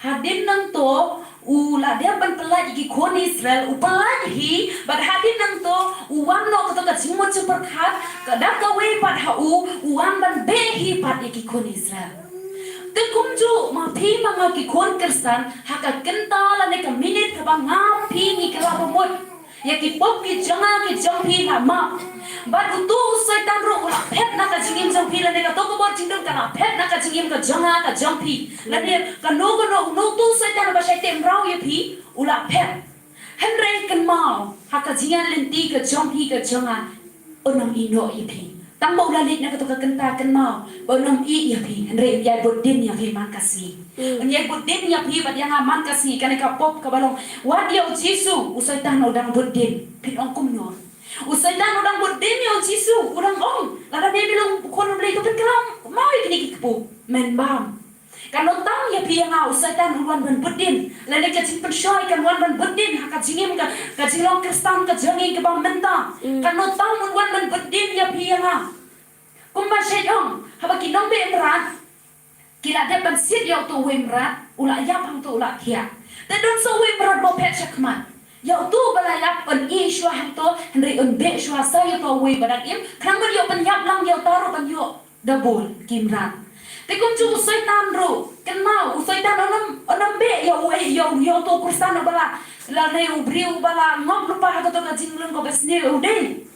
hadien nangto u la dep ban pyllait ïa ki khun Israel, u pyllait hi, bad hadien nangto u wan noh kato ka jingmut jingpyrkhat, ka da kawei pat ha u, u wan ban beh hi pat ïa ki khun Israel. Te kumjuh ma phi ma nga ki khun Khristan, ha ka kynta lane ka minit kaba nga phi ngi kylla ba mut ïa ki pop ki jong nga ki jong phi la map. Bad utu u Soitan ruh u la phet na ka jingim jong phi, lane kato ka bor jingdum ka la phet na ka jingim ka jong nga ka jong phi. Lane kano kano, uno utu u Soitan ba shait teh mraw ïa phi u la phet. Hynrei kynmaw, ha ka jingïaid lynti ka jong phi ka jong nga, un ym ïehnoh ïa phi. Tang ba u la leit na kato ka kynta, kynmaw ba un ym ïeh ïa phi, hynrei un ïai bud dien ïa phi man ka sngi. Hmm. Un ïai bud dien ïa phi bad ïa nga man ka sngi, kane ka pop kaba long. Wat ïa u Jisu, u Soitan u dang bud dien. Phin ong kumno? U Soitan u dang bud dien ïa u Jisu, u dang ong, lada me long u Khun u Blei, to pynkylla maw ïa kine ki kpu. Men bam. Katno tam ïa phi ïa nga u Soitan un wan ban bud dien. Lane ka jingpynshoi kan wan ban bud dien ha ka jingim ka, ka jinglong Khristan ka jong ngi kaba mynta. Mm. Katno tam un wan ban bud dien ïa phi ïa nga. Kumba shait ong, haba ki nongbeh mrad ki la dep ban siat ïa uto uwei mrad, u la ïap hangto u la thiah. Te don sa uwei mrad ba phet shakhmat. Ïa uto ba la ïap un ïeh shuwa hangto, hynrei un beh shuwa sa ïa uto uwei ba dang im. Khnang ban ïoh pynïap lang ïa uta ruh ban ïoh double ki mrad. Te kumjuh u Soitan ruh, kynmaw, u Soitan un ym, un ym beh ïa u, ïa u, ïa uto u Khristan uba la, lane u briew uba la ngop lypa ha kato ka jinglong kaba sniew, u dei.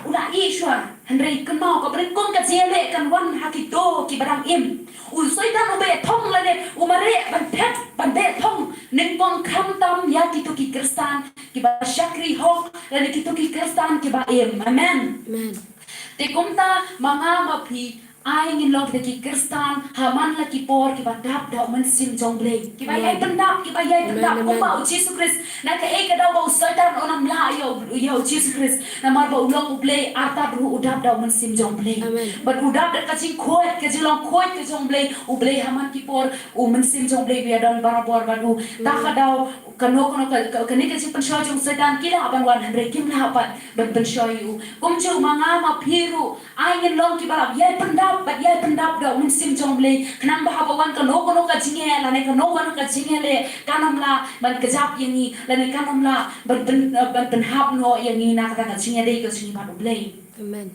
U la ïeh shuwa, hynrei kynmaw, kaba nyngkong ka jingïaleh kan wan ha kito kiba dang im. U Soitan u beh thong lane u mareh ban thep, ban beh thong, nyngkong khamtam ïa kito ki Khristan kiba shakri hok lane kito ki Khristan kiba im. Amen. Amen. Te kumta ma nga ma phi, ai ngin long kita ki Khristan ha man la ki por kiba dap da u Mynsiem jong U Blei. Kiba ïai pyndap, kiba ïai pyndap kumba u Jisu Khrist. Na kaei ka daw ba u Soitan un ym lah ïa u, ïa u Jisu Khrist? Namar ba u long U Blei, artat ruh u dap da u Mynsiem jong U Blei. Bad u dap da ka jingkhuid, ka jinglong khuid ka jong U Blei. U Blei ha man ki por, u Mynsiem jong U Blei u ïadon barabor bad u. Ta ka daw, kano kano ka, ka, kane ka jingpynshoi jong u Soitan ki lah ban wan, hynrei kim lah pat ban pynshoi ïa u. Kumjuh ma nga ma phi ruh, ai ngin long kiba lah ïai pyndap bad ïai pyndap da u Mynsiem jong U Blei. Khnang ba haba wan kano kano ka jingeh lane kano kano ka jingeh leh, kan ym lah ban kjap ïa ngi lane kan ym lah ban pyn, ban pynhap noh ïa ngi na kata ka jingïadei ka jong ngi bad U Blei. Amen.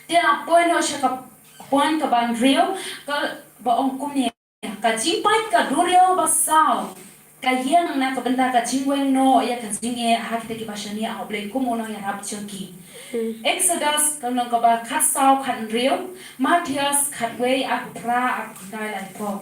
Te la poi noh sha ka point kaba hynriew, kaba ong kumne. Ka jingpait ka duriaw ba saw ka ïeng na ka bynta ka jingweng noh ïa ka jingeh ha kita kiba shaniah ha U Blei kum u nongïarap jong ki. Exodus ka lynnong kaba khatsaw khathynriew, Mathaios khatwei arphew phra, arphew khyndai, laiphew.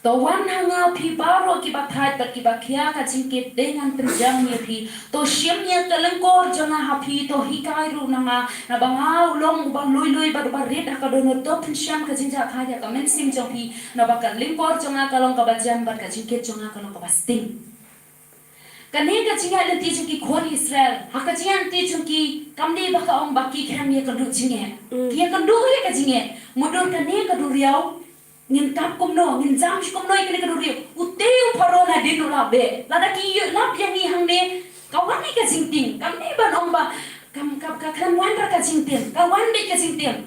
To wan ha nga phi baroh kiba thait bad kiba khia ka jingkit, te ngan pynjam ïa phi. To shim ïa ka lyngkor jong nga ha phi, to hikai ruh na nga, naba nga u long uba lui lui bad uba rit ha ka dohnud. To pynshang ka jingjahthait ïa ka mynsiem jong phi, naba ka lyngkor jong nga ka long kaba jan bad ka jingkit jong nga ka long kaba sting. Kane ka jingïaid lynti jong ki khun Israel, ha ka jingïaid lynti jong ki, kam dei ba ka ong ba ki khlem ïakynduh jingeh. Ki ïakynduh ïa ka jingeh. Mutdur kane ka duriaw, ngin kap kumno, ngin jam shi kumno ïa kane ka duriaw. Utei u Pharaoh nadien u la beh. Lada ki ïoh lap ïa ngi hangne, ka wan ïa ka jingtieng. Kam dei ban ong ba, kam, kam, ka khlem wan ra ka jingtieng. Ka wan beit ka jingtieng.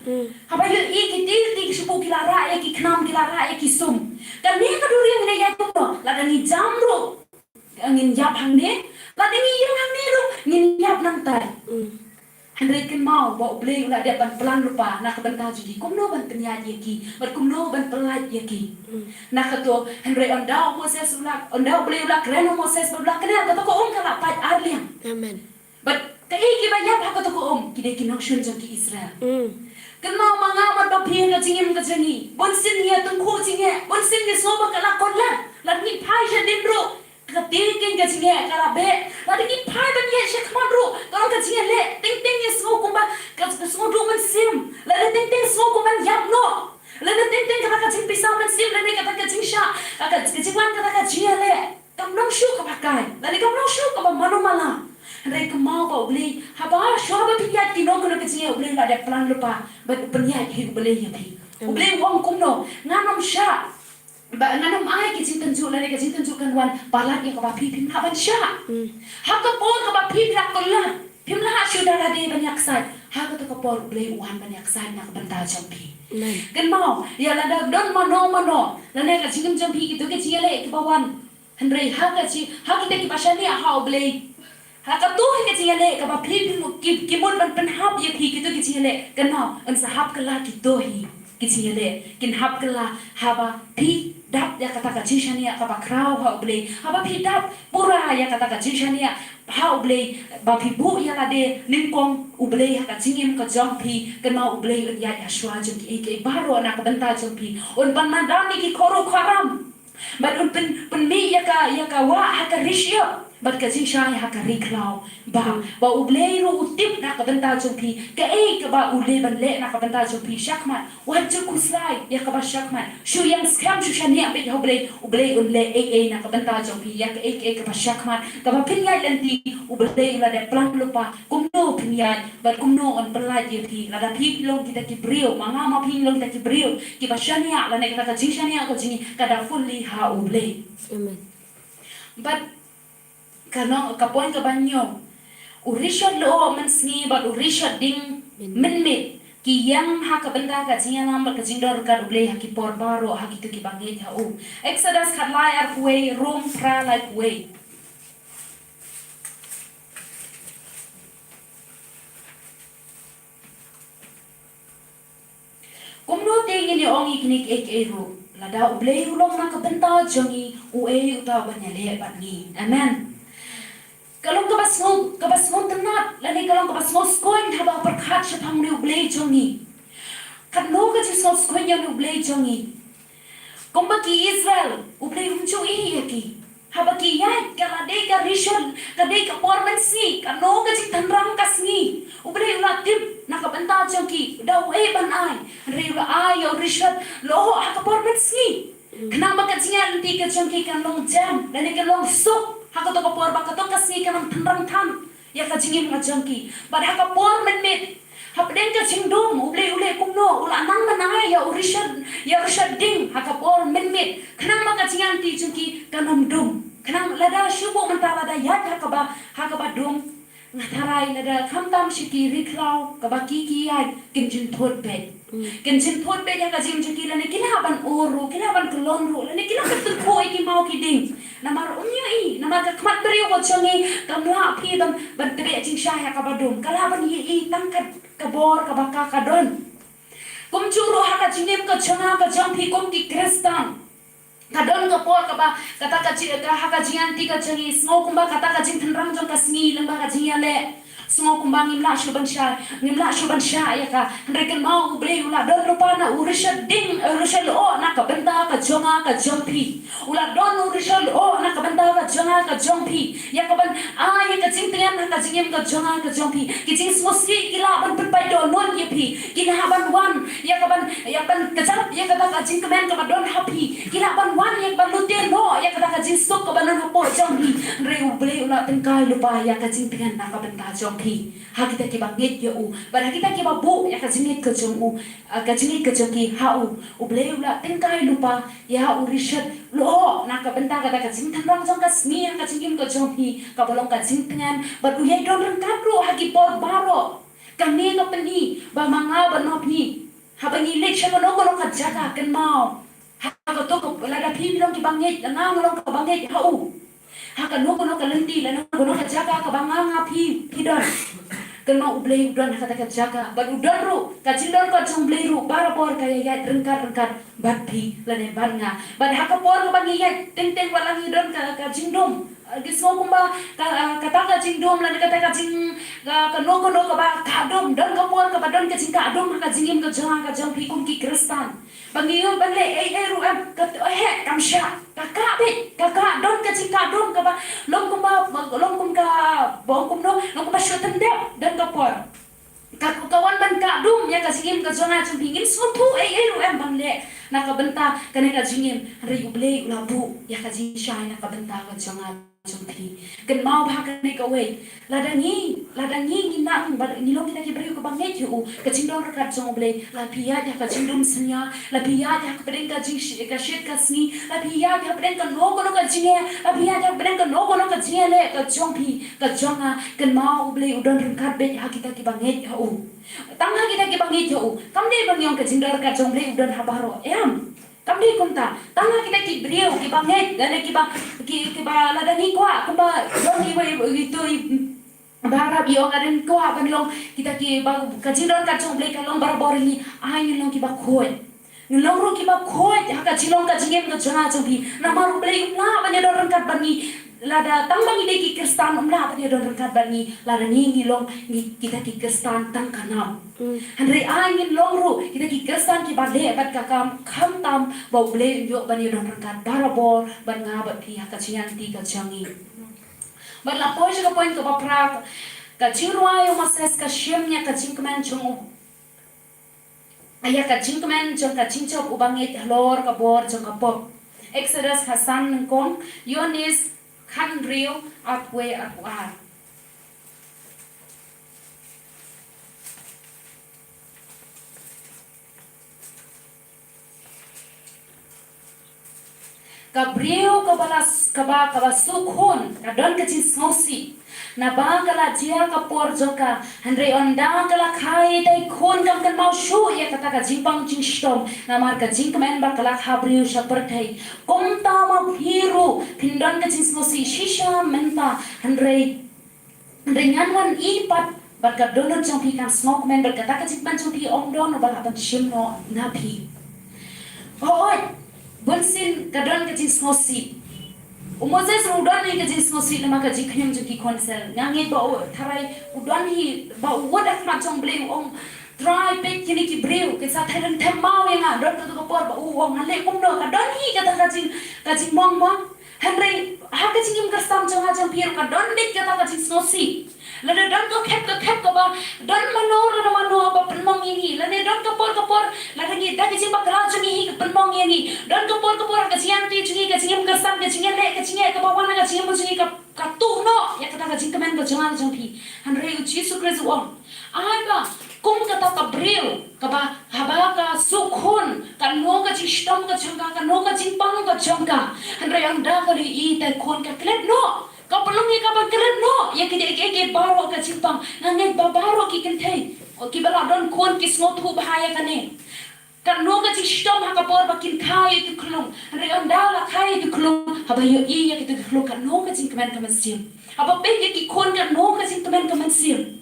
Haba ïohi ki tieng ki shiphew ki la rah ïa ki khnam, ki la rah ïa ki sum. Kane ka duriaw ngin ïaid kumno, lada ngi jam ruh ngin ïap hangne, lada ngi ïeng hangne ruh ngin ïap nangtai. Hynrei kynmaw ba U Blei u la dep ban plan lypa na ka bynta jong ki, kumno ban pynïaid ïa ki bad kumno ban pyllait ïa ki. Na kato, hynrei ynda u Moses u la, ynda U Blei u la kren ha u Moses bad u la kren, kato ka um ka la pait ar liang. Amen. Bad kaei kiba ïap ha kato ka um? Ki dei ki nongshun jong ki Israel. Kynmaw ma nga bad ma phi ha ka jingim ka jong ngi, bunsien ngi ïatyngkhuh jingeh, bunsien ngi sngew ba ka la kut lad. Lada ngi phai shadien ruh, ka tieng ka jingeh ka la beh. Lada ngi phai ban ïaid sha khmat ruh, ka long ka jingeh leh. Teng teng ngi sngew kumba ka, ka sngew duh mynsiem. Lada teng teng sngew kumba ïap noh. Lada teng teng kata ka jingpisa mynsiem, lada kata ka jingshah, ka, ka jingwan, kata ka jingeh leh. Kam long shuh kaba kai, lane kam long shuh kaba mano mala. Hynrei kynmaw ba U Blei, haba shuwa ba pynïaid kino kino ka jingeh, U Blei u la dep plan lypa bad u pynïaid hi U Blei ïa phi. U Blei u ong kumno, ngan ym shah, ba ngan ym ai ki jingtynjuh, lane ka jingtynjuh kan wan palat ïa kaba phi phim lah ban shah. Ha ka por kaba phi phim lah kut lad, phim lah shuh da lade ban ïaksaid, ha kato ka por U Blei u wan ban ïaksaid na ka bynta jong phi. Kynmaw, ïa lada don mano mano, lane ka jingim jong phi kito ki jingïaleh kiba wan. Hynrei ha ka jing, ha kita kiba shaniah ha U Blei, ha kato hi ka jingïaleh kaba phi, phi mut, ki, ki mut ban pynhap ïa phi kito ki jingïaleh, kynmaw, yn sa hap kylla kito hi ki jingïaleh. Kin hap kylla haba phi dap ïa kata ka jingshaniah kaba khraw ha U Blei, haba phi dap pura ïa kata ka jingshaniah ha U Blei, ba phi buh ïa lade nyngkong U Blei ha ka jingim ka jong phi. Kynmaw, U Blei un ïaid ha shuwa jong kiei kiei baroh na ka bynta jong phi. Un pynmadan ïa ki khuaruh khuaram. Bad un pyn, pynmih ïa ka, ïa ka wah ha ka ri shyiap, bad ka jingshai ha ka ri khlaw. Ba, ba U Blei ruh u tip na ka bynta jong phi, kaei kaba u dei ban leh na ka bynta jong phi shakhmat. Wat ju khuslai ïa kaba shakhmat. Shu ïeng skhem, shu shaniah beit ha U Blei, U Blei un leh ei ei na ka bynta jong phi. Ïa kaei kaei kaba shakhmat, kaba phin ïaid lynti, U Blei u la dep plan lypa kumno phin ïaid bad kumno un pyllait ïa phi. Lada phi long kita ki briew, ma nga ma phi long kita ki briew kiba shaniah, lane kata ka jingshaniah ka jong ngi ka da fully ha U Blei. Amen. Bad ka nong, ka point kaba hynñiew, u rishot lyoh mynsngi bad u rishot dieng mynmiet ki ïeng ha ka bynta ka jingïalam bad ka jingdon ryngkat U Blei ha ki por baroh ha kito kiba ngeit ha u. Exodus khatlai arphew wei, Rom phra laiphew wei. ngin ïa ong ïa kine kiei kiei ruh, lada U Blei u long na ka bynta jong ngi, uei uta uban ïaleh bad ngi? Amen. Ka long kaba sngew, kaba sngewtynnat lane ka long kaba sngewskuin haba pyrkhat shaphang une U Blei jong ngi. Katno ka jingsngewskuin ïa une U Blei jong ngi. Kumba ki Israel, U Blei um ju ïohi ïa ki. Haba ki ïaid, ka la dei ka rishon, ka dei ka por mynsngi, katno ka jingtynrang ka sngi. U Blei u la tip na ka bynta jong ki da uei ban ai. Hynrei u la ai ïa u rishon lyoh ha ka por mynsngi. Khnang ba ka jingïaid lynti ka jong ki kan long jan lane kan long suk ha kato ka por ba kato ka sngi kan ym tynrang than ïa ka jingim ka jong ki. Bad ha ka por mynmiet, hapdeng ka jingdum, U Blei u leh kumno? U la nang ban ai ïa u rishon, ïa u rishon ding ha ka por mynmiet, khnang ba ka jingïaid lynti jong ki kan ym dum. Khnang lada shu buh mynta lada ïaid ha kaba, ha kaba dum, nga tharai lada khamtam sha ki ri khlaw kaba ki ki ïaid, kin jynthut beit. Kin jynthut beit ïa ka jingim jong ki lane ki lah ban ur ruh, ki lah ban kyllon ruh, lane ki lah ban tyngkhuh ïa ki maw ki ding. Namar um ïohi, namar ka khmat briew ka jong ngi kam lah phi ban, ban tbeh jingshai ha kaba dum. Ka lah ban ïohi tang ka, ka bor kaba ka, ka don. Kumjuh ruh ha ka jingim ka jong nga ka jong phi kum ki Khristan. Ka don ka por kaba, kata ka ji-, ka ha ka jingïaid lynti ka jong ngi, sngew kumba kata ka jingtynrang jong ka sngi lyngba ka jingïaleh. Sngew kumba ngim lah shuh ban shah, ngim lah shuh ban shah ïa ka. Hynrei kynmaw U Blei u la don lypa na u rishon ding, eh, rishon lyoh na ka bynta ka jong nga ka jong phi. U la don u rishon lyoh na ka bynta ka jong nga ka jong phi. Ïa kaban ai ïa ka jingtngen ha ka jingim ka jong nga ka jong phi. Ki jingsngewsih ki lah ban pynpait dohnud ïa phi. Ki lah ban wan ïa kaban, ïa kaban kjat ïa kata ka jingkmen kaba don ha phi. Ki lah ban wan ïa kaban lute noh ïa kata ka jingsuk kaba don hapoh jong phi. Hynrei U Blei u la tyngkai lypa ïa ka jingtngen na ka bynta jong phi. Ha kita kiba ngeit ïa u. Bad ha kita kiba buh ïa ka jingngeit ka jong u. Ah, ka jingngeit ka jong ki ha u. U Blei u la tyngkai lypa ïa u rishon lyoh na ka bynta kata ka jingtynrang jong ka sngi ha ka jingim ka jong phi, kaba long ka jingtngen, bad u ïai don ryngkat ruh ha ki por baroh. Kane ka pyni ba ma nga bad ma phi, haba ngi leit sha kano kano ka jaka, kynmaw, ha kato ka, lada phi long kiba ngeit, lada nga long kaba ngeit ha u, ha kano kano ka lynti, lada kano kano ka jaka kaba nga, nga phi, phi don, kynmaw U Blei u don ha kata ka jaka, bad u don ruh, ka jingdon ka jong U Blei ruh barabor ka ïaid ryngkat ryngkat bad phi lane bad nga. Bad ha ka por kaba ngi ïaid teng teng, wat la ngi don ka, ka jingdum, eh, ngi sngew kumba ka, eh, kata ka jingdum lane kata ka jing, ka, kano kano kaba kah dum, don ka por kaba don ka jingkah dum ha ka jingim ka jong nga ka jong phi kum ki Khristan. Ba ngi ïoh ban leh ei ei ruh em, ka, eh, kam shah, ka kah beit, ka kah, don ka jingkah dum kaba long kumba, long kum ka, ba ong kumno, long kumba shu tyndep, don ka por. Ka, ka wan ban kah dum ïa ka jingim ka jong nga jong phi, ngim sngewthuh ei ei ruh em ban leh na ka bynta kane ka jingim, hynrei U Blei u la buh ïa ka jingshai na ka bynta ka jong nga jong phi. Kynmaw ba ha kane kawei, lada ngi, lada ngi, ngi nang, ba ngi long kita ki briew kiba ngeit ïa u, ka jingdon ryngkat jong U Blei, la phi ïaid ha ka jingdum synñia, la phi ïaid hapdeng ka jingshit, ka shit ka sngi, la phi ïaid hapdeng kano kano ka jingeh, la phi ïaid hapdeng kano kano ka jingeh leh ka jong phi, ka jong nga, kynmaw U Blei u don ryngkat beit ha kita kiba ngeit ha u. Tang ha kita kiba ngeit ha u. Kam dei ba ngi ong ka jingdon ryngkat jong U Blei u don ha baroh, em. Kam dei kumta. Tang ha kita ki briew kiba ngeit, lane kiba, ki, kiba lada ngi kwah, kumba don iwei, itu i, ba rap i ong lada ngi kwah ban long kita kiba, ka jingdon ryngkat jong U Blei ka long barabor ïa ngi, ai ngin long kiba khuid. Ngin long ruh kiba khuid ha ka jinglong ka jingim ka jong nga jong phi. Namar U Blei um lah ban ïadon ryngkat bad ngi lada tang ba ngi dei ki Khristan, um lah ban ïadon ryngkat bad ngi lada ngi, ngi long ngi kita ki Khristan tang ka nam. Hynrei ai ngin long ruh kita ki Khristan kiba leh bad ka kam, khamtam ba U Blei un ïoh ban ïadon ryngkat barabor bad nga bad phi ha ka jingïaid lynti ka jong ngi. Bad la poi sha ka point kaba phra, ka jingrwai u Moses ka shim ïa ka jingkmen jong u, ïa ka jingkmen jong ka jingjop u bangeit halor ka bor jong ka pop. Exodus ha san nyngkong, Ïoannis khathynriew, arphew wei, arphew ar. Ka briew kaba la s-, kaba, kaba suk hun, ka don ka jingsngewsih. Naba ka la jia ka por jong ka, hynrei ynda ka la kha ïa i khun kam kynmaw shuh ïa kata ka jingpang jingshitom, namar ka jingkmen ba ka la kha briew sha pyrthei. Kumta ma phi ruh, phin don ka jingsngewsih shisha mynta, hynrei Hynrei ngan wan ïa pat, bad ka dohnud jong phi kan sngewkmen, bad kata ka jingkmen jong phi ym don uba lah ban shim noh na phi. Hooid, bunsien ka don ka jingsngewsih. U Moses u don hi ka jingsngewsih namar ka jingkhñium jong ki khun Israel. Nga ngeit ba u tharai u don hi ba u wad ha khmat jong Blei u ong, Trai, peit kine ki briew, kin sa thait rynthem maw ïa nga, don kato ka por ba u ong, ngan leh kumno, ka don hi kata ka jing, ka jingmong mo. Hynrei ha ka jingim khristan jong nga jong phi ruh ka don beit kata ka jingsngewsih. Lada don ka khep ka khep kaba don mano lada mano ba pynmong ïa ngi, lada don ka por ka por lada ngi da ka jingbakla jong ngi hi ka pynmong ïa ngi, don ka por ka por ka jingïaid jong ngi, ka jingim khristan, ka jingïaleh, ka jingïaleh kaba wan ka jingim jong ngi ka, ka tuh noh ïa kata ka jingkmen ka jong nga jong phi. Hynrei u Jisu Khrist u ong, ai ba kum kata ka briew kaba haba ka suk khun, kano ka jingshitom ka jong ka, kano ka jingpang ka jong ka. Hynrei ynda ka la ïohi te khun ka klet noh. Ka pynlong ïa ka ban klet noh ïa ki dei ki, ki baroh ka jingpang. Nga ngeit ba baroh ki kynthei kiba la don khun ki sngewthuh bha ïa kane. Kano ka jingshitom ha ka por ba kin kha ïa ki khlung. Hynrei ynda la kha ïa ki khlung, haba ïohi ïa ki khlung kano ka jingkmen ka mynsiem. Haba peit ïa ki khun kano ka jingkmen ka mynsiem.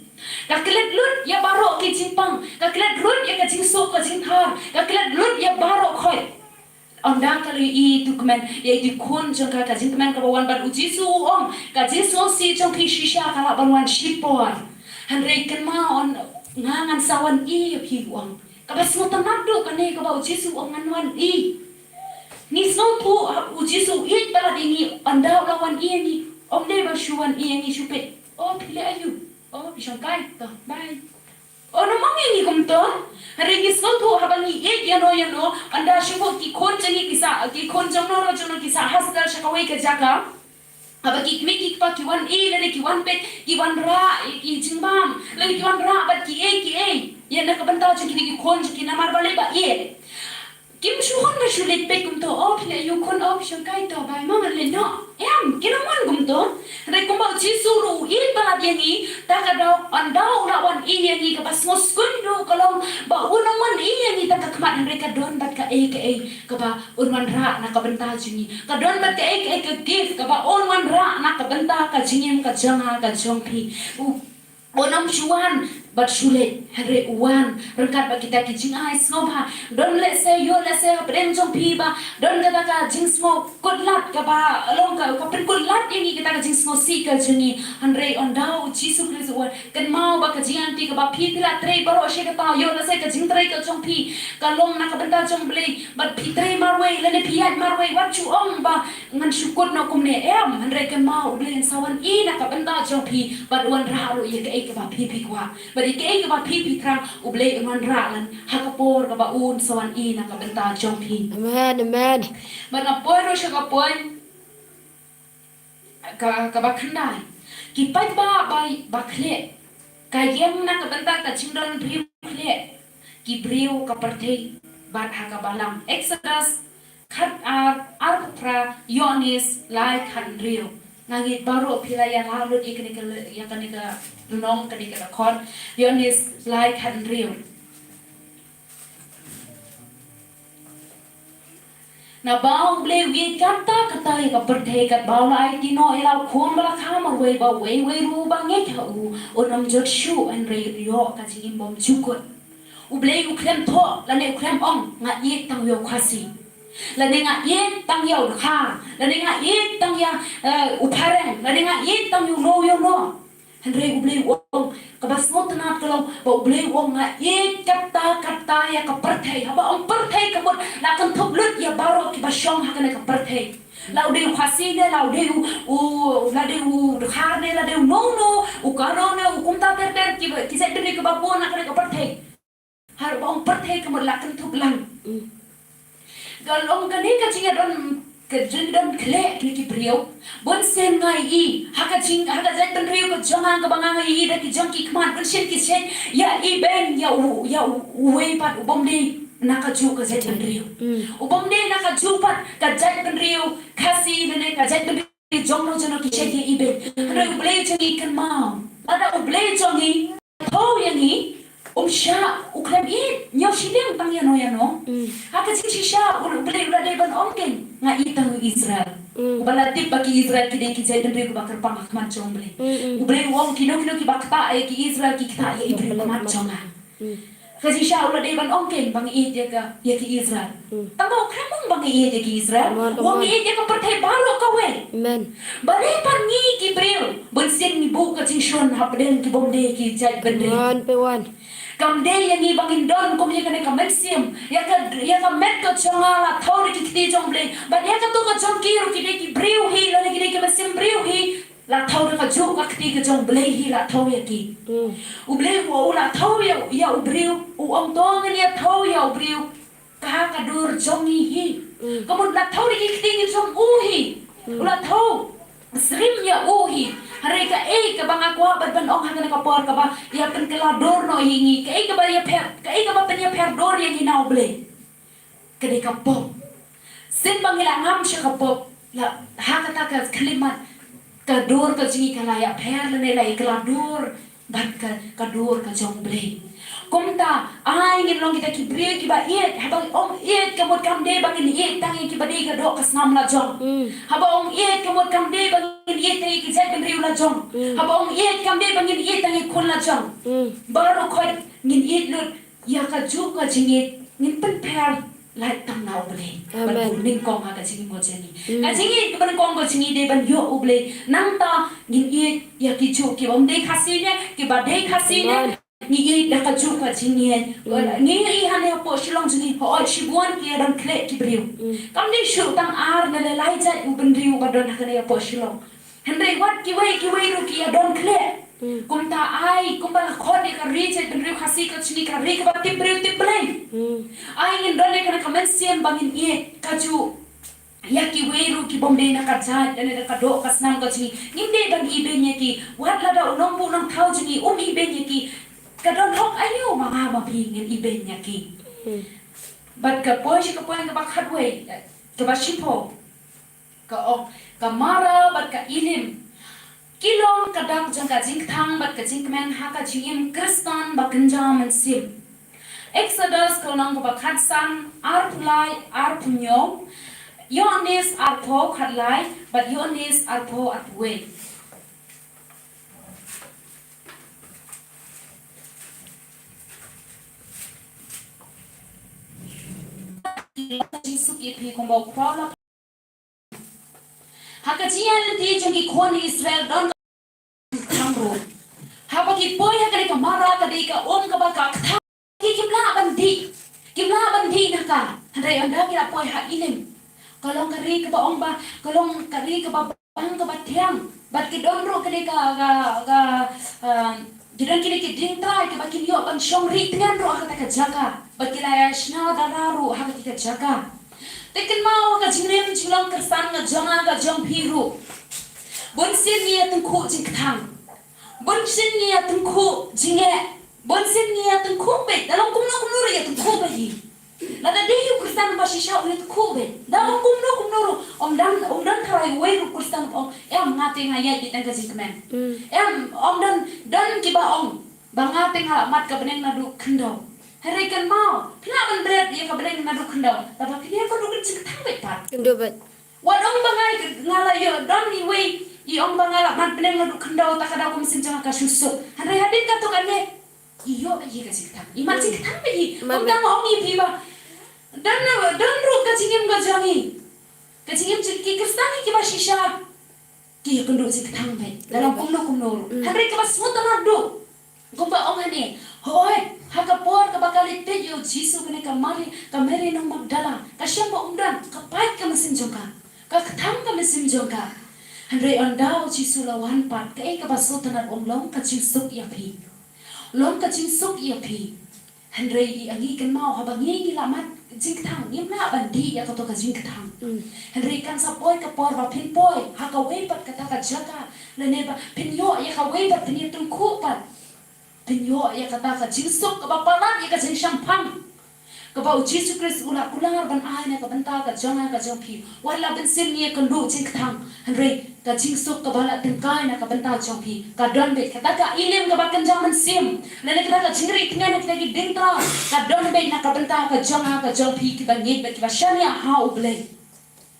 Ka klet lut ïa baroh ki jingpang, ka klet lut ïa ka jingsuk ka jingthar, ka klet lut ïa baroh khoit. Ynda ka la ïohi tu kmen, ïa tu khun jong ka, ka jingkmen kaba wan bad u Jisu u ong, ka jingsngewsih jong phi shisha ka lah ban wan shipor. Hynrei kynmaw, nga ngan sa wan ïa phi, u ong. Kaba sngewtynnat duh kane kaba u Jisu u ong ngan wan ïa. Ngi sngewthuh u Jisu u ïeit palat ïa ngi, ynda u la wan ïa ngi, ym dei ba shu wan ïa ngi shu peit. O phi leh aïu? O phi shongkai, to bye. O nang ong ïa ngi kumto. Hynrei ngi sngewthuh haba ngi ïeit ïano ïano, ynda shu ki khun jong ngi ki sah, ki khun jong no jong no ki sah hostel sha kawei ka jaka. Haba ki kmie ki kpa ki wan ïa lane ki wan peit, ki wanrah ïa ki jingbam, lane ki wanrah bad kiei kiei. Ïa na ka bynta jong kine ki khun jong ki namar balei ba ïeit. Kim shu hun ba shu leit peit kumto, o phi leh aïu khun, o phi shongkai, to bye, ma ngan leit noh. Em, kim wan kumto. Hynrei kumba u Jisu ruh u ïeit palat ïa ngi, ta ka daw ynda u la wan ïa ngi kaba sngewsih duh ka long ba un ym wan ïa ngi tang ka khmat, hynrei ka don bad kaei kaei kaba un wanrah na ka bynta jong ngi. Ka don bad kaei kaei ka gift kaba un wanrah na ka bynta ka jingim ka jong nga ka jong phi. U, un ym shu wan bad shu leit, hynrei u wan ryngkat bad kita ki jingai sngewbha. Don lehse, ïoh lehse hapdeng jong phi ba don kata ka jingsngewkhuslai kaba long ka, ka pynkhuslai ïa ngi kata ka jingsngewsih ka jong ngi. Hynrei ynda u Jisu Khrist u wan, kynmaw ba ka jingïaid ka ba phi, phi la trei baroh shi katta, ïoh lehse ka jingtrei ka jong phi ka long na ka bynta jong Blei, bad phi trei marwei lane phi ïaid marwei, wat shu ong ba ngan shu kut noh kumne, em, hynrei kynmaw u Blei un sa wan ïa na ka bynta jong phi bad un wanrah ruh ïa kaei kaba phi phi kwah. Bad ïa kaei kaba phi phi thrang u Blei un wanrah lem ha ka por kaba un sa wan ïa na ka bynta jong phi. Amen, amen. Bad nga poi ruh sha ka point ka, kaba khyndai. Ki paidbah ba, ba khleh. Ka ïeng na ka bynta ka jingdon briew khleh. Ki briew ka pyrthei bad ha ka balang. Exodus khat ar, arphew phra, Ïoannis lai khat hynriew. Nga ngeit baroh phi la ïa lah lut ïa kane ka, ïa kane ka lynnong, kane ka dkhot. Ïoannis lai khat hynriew. Naba U Blei u ïeit katta katta ïa ka pyrthei, katba u la aiti noh ïa la u Khun ba la kha marwei, ba uwei uwei ruh uba ngeit ha u un ym jot shuh, hynrei un ïoh ka jingim bymjukut. U Blei u khlem thoh lane u khlem ong, nga ïeit tang ïa u Khasi, lane nga ïeit tang ïa u Dkhar, lane nga ïeit tang ïa, eh, u Phareng, lane nga ïeit tang ïa uno ïa uno. Hynrei U Blei u ong, kaba sngewtynnat ka long ba U Blei u ong, nga ïeit katta katta ïa ka pyrthei. Haba ong pyrthei ka mut la kynthup lut ïa baroh kiba shong ha kane ka pyrthei. La u dei u Khasi ne, la u dei u, u, la dei u Dkhar ne, la dei uno uno, u Garo ne, u kumta ter ter, kiba, ki jaitbynriew kiba bun ha kane ka pyrthei. Haba ong pyrthei ka mut la kynthup lang. Mm. Ka long kane ka jingïadon, ka jingdon khleh kine ki briew. Bun sien nga ïohi ha ka jing, ha ka jaitbynriew ka jong nga kaba nga ïohi da ki jong ki khmat, bun sien ki shet ïa i beiñ ïa u, ïa u, uwei pat u bym dei na kajuh ka jaitbynriew. Mm. U bym dei na kajuh pat ka jaitbynriew Khasi lane ka jaitbynriew jong no jong no, ki shet ïa i beiñ. Hynrei U Blei jong ngi kynmaw. Lada U Blei jong ngi thoh ïa ngi, um shah, u khlem ïeit, ñiew shiliang tang ïano ïano. Mm. Ha ka jingshisha, U, U Blei u la dei ban ong kein, nga ïeit tang ïa u Israel. Mm. Uba la tip ba ki Israel ki dei ki jaitbynriew kiba kyrpang ha khmat jong U Blei. Mm, mm. U Blei u ong kino kino kiba ktah ïa ki Israel ki ktah ïa i briew ha khmat jong nga. Mm. Ka jingshisha u la dei ban ong kein ba ngi ïeit ïa ka, ïa ki Israel. Hmm. Tang ba u khlem ong ba ngi ïeit ïa ki Israel. Come on, come on. U ong ngi ïeit ïa ka pyrthei baroh kawei. Amen. Balei pat ngi ki briew bunsien ngi buh ka jingshun hapdeng ki bym dei ki jaitbynriew? Come on, pe wan. Kam dei ïa ngi ba ngin don kum ïa kane ka mynsiem. Ïa ka, ïa ka met ka jong nga la thew da ki kti jong U Blei. Bad ïa kato ka jong ki ruh ki dei ki briew hi, lane ki dei ki mynsiem briew hi. La thew da kajuh ka kti ka jong U Blei hi la thew ïa ki. Mm. U Blei u, u la thew ïa, ïa u briew, u ong to ngin ïa thew ïa u briew. Ka ha ka dur jong ngi hi. Mm. Ka mut la thew da ki kti ngi jong u hi. Mm. U la thew. Srim ïa u hi. Hynrei kaei kaba nga kwah ban, ban ong ha kane ka por kaba ïa pynkylla dur noh ïa ngi. Kaei kaba ïa pher, kaei kaba pynïapher dur ïa ngi na U Blei. Ka dei ka pop. Sien ba ngi la ngam sha ka pop. La ha kata ka khyllipmat. Ka dur ka jong ngi ka la ïapher lane la ïa kylla dur. Bad ka, ka dur ka jong U Blei. Kumta, ai ngin long kita ki briew kiba ïeit, haba ong ïeit ka mut kam dei ba ngin ïeit tang ïa kiba dei ka doh ka snam la jong. Mm. Haba ong ïeit ka mut kam dei ba ngin ïeit tang ïa ki jaitbynriew la jong. Mm. Haba ong ïeit kam dei ba ngin ïeit tang ïa ki khun la jong. Mm. Baroh khoit ngin ïeit lut ïa kajuh ka jingïeit ngin pynpher lait tang na U Blei. Amen. Ban buh nyngkong ha ka jingim ka jong ngi. Mm. Ka jingïeit kaba nyngkong ka jong ngi dei ban ïoh U Blei. Nangta ngin ïeit ïa kijuh kiba ym dei Khasi ne, kiba dei Khasi ne. Amen. Ngi ïeit da kajuh ka jingïeit. Mm. Ngi ïohi hangne hapoh Shillong jong ngi, hooid shibun ki ïa don khleh ki briew. Mm. Kam dei shuh tang ar ne lai jait u bynriew ba don hangne hapoh Shillong. Hynrei wat kiwei kiwei ruh ki ïa don khleh. Mm. Kumta ai kumba la khot ïa ka ri jaitbynriew Khasi ka jong ngi ka ri kaba tip briew tip Blei. Mm. Ai ngin don ïa kane ka mynsiem ba ngin ïeit kajuh. Ïa kiwei ruh ki bym dei na ka jait, na ka doh ka snam ka jong ngi. Ngim dei ban ibeiñ ïa ki. Wat lada u nongbuh nongthaw jong ngi um ibeiñ ïa ki. Ka don hok aïu ma nga ma phi ngin ibeiñ ïa ki. Hmm. Bad ka poi sha ka poi kaba khatwei, kaba shiphew. Ka ong, ka Mara bad ka Elim. Ki long ka dak jong ka jingkthang bad ka jingkmen ha ka jingim Khristan ba kynja mynsiem. Exodus ka lynnong kaba khatsan, arphew lai, arphew hynñiew, Ïoannis arphew khatlai, bad Ïoannis arphew arphew wei. Jisu ki phi kumba u khraw la Ha ka jingïaid lynti jong ki khun Israel don ka kthang ruh. Haba ki poi ha kane ka Mara ka dei ka um kaba ka kthang. Ki kim lah ban dih. Kim lah ban dih na ka. Hynrei ynda ki la poi ha Elim. Ka long ka ri kaba ong ba, ka long ka ri kaba bang kaba thiang. Bad ki don ruh kane ka, ka, ka, ah, ki don kine ki dieng trai kiba kin ïoh ban shong ri tngen ruh ha kata ka jaka. Bad ki la ïa shna dara ruh ha kata ka jaka. Te kynmaw ka jingim jinglong Khristan ka jong nga ka jong phi ruh. Bun sien ngi ïa tyngkhuh jingkthang. Bun sien ngi ïa tyngkhuh jingeh. Bun sien ngi ïa tyngkhuh beit. Da long kumno kumno ruh ïa tyngkhuh beit hi. Lada dei u Khristan ba shisha u ïa tyngkhuh beit. Da long kumno kumno ruh. Ym don, ym don tharai uwei ruh Khristan ba ong, em nga te nga ïaid beit tang ka jingkmen. Mm. Em, ym don, don kiba ong ba nga te nga la mad ka bneng naduh khyndew. Hynrei kynmaw, phi lah ban bret ïa ka bneng naduh khyndew. Lada phi ïa ka duh ka jingkthang beit pat. Kynduh beit. Wat ong ba nga, nga la ïoh don iwei i ong ba nga la mad bneng naduh khyndew, ta ka daw kum sien jong nga ka shu suk. Hynrei hadien kato kane i ïoh ïa ka jingkthang. I mad jingkthang beit hi. Kumta nga ong ïa phi ba don, don ruh ka jingim ka jong i. Ka jingim jong ki Khristan kiba shisha. Ki ïa kynduh jingkthang beit. Da long kumno kumno ruh. Mm. Hynrei kaba sngewtynnat duh. Kumba ong hangne. Hooid, ha ka por kaba ka leit peit ïa u Jisu kane ka Mari, ka Mari nong Magdala. Ka shem ba um don, ka pait ka mynsiem jong ka. Ka kthang ka mynsiem jong ka. Hynrei ynda u Jisu la wan pat, kaei kaba sngewtynnat ong long ka jingsuk ïa phi. Long ka jingsuk ïa phi. Hynrei ïa ngi kynmaw haba ngi ngi la mad jingkthang, ngim lah ban dih ïa kato ka jingkthang. Mm. Hynrei kan sa poi ka por ba phin poi ha kawei pat kata ka jaka, lane ba phin ïoh ïa kawei pat, phin ïa tyngkhuh pat. Phin ïoh ïa kata ka jingsuk kaba palat ïa ka jingshemphang. Kaba u Jisu Khrist u la kular ban ai na ka bynta ka jong nga ka jong phi. Wat la bun sien ngi ïa kynduh jingkthang. Hynrei ka jingsuk kaba la tyngkai na ka bynta jong phi ka don beit, kata ka Elim kaba kynja mynsiem, lane kata ka jingrieh tngen na kita ki dieng trai ka don beit na ka bynta ka jong nga ka jong phi kiba ngeit bad kiba shaniah ha U Blei.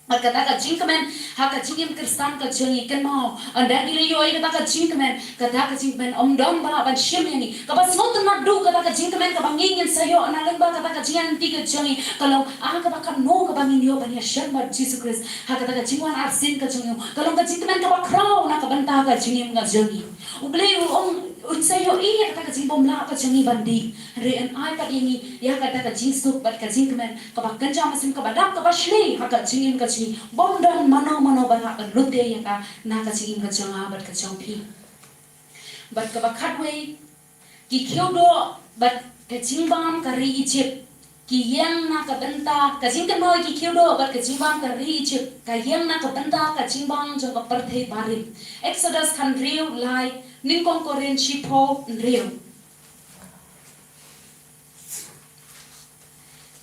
Bad kata ka jingkmen ha ka jingim Khristan ka jong ngi, kynmaw, ynda ngi la ïoh ïa kata ka jingkmen, kata ka jingkmen ym don ba lah ban shim ïa ngi. Kaba sngewtynnat duh kata ka jingkmen kaba ngi ngin sa ïoh na lyngba kata ka jingïaid lynti ka jong ngi, ka long, ah, kaba katno kaba ngin ïoh ban ïashem bad Jisu Khrist ha kata ka jingwan arsien ka jong ngi. Ka long ka jingkmen kaba khraw na ka bynta ka jingim ka jong ngi. U Blei u ong un sa ïohi ïa kata ka jingbymlah ka jong ngi ban dih. Hynrei un ai pat ïa ngi ïa kata ka jingsuk bad ka jingkmen kaba kynja mynsiem, kaba dap, kaba shlei ha ka jingim ka jong ngi. Bym don mano mano ba lah ban lut ïa ka na ka jingim ka jong nga bad ka jong phi. Bad kaba khatwei, ki khiew doh bad ka jingbam ka ri Egypt ki ïeng na ka bynta, ka jingkynmaw ïa ki khiew doh bad ka jingbam ka ri Egypt ka ïeng na ka bynta ka jingbam jong ka pyrthei barim. Exodus hynriew lai, Nyngkong Korinth shiphew hynriew.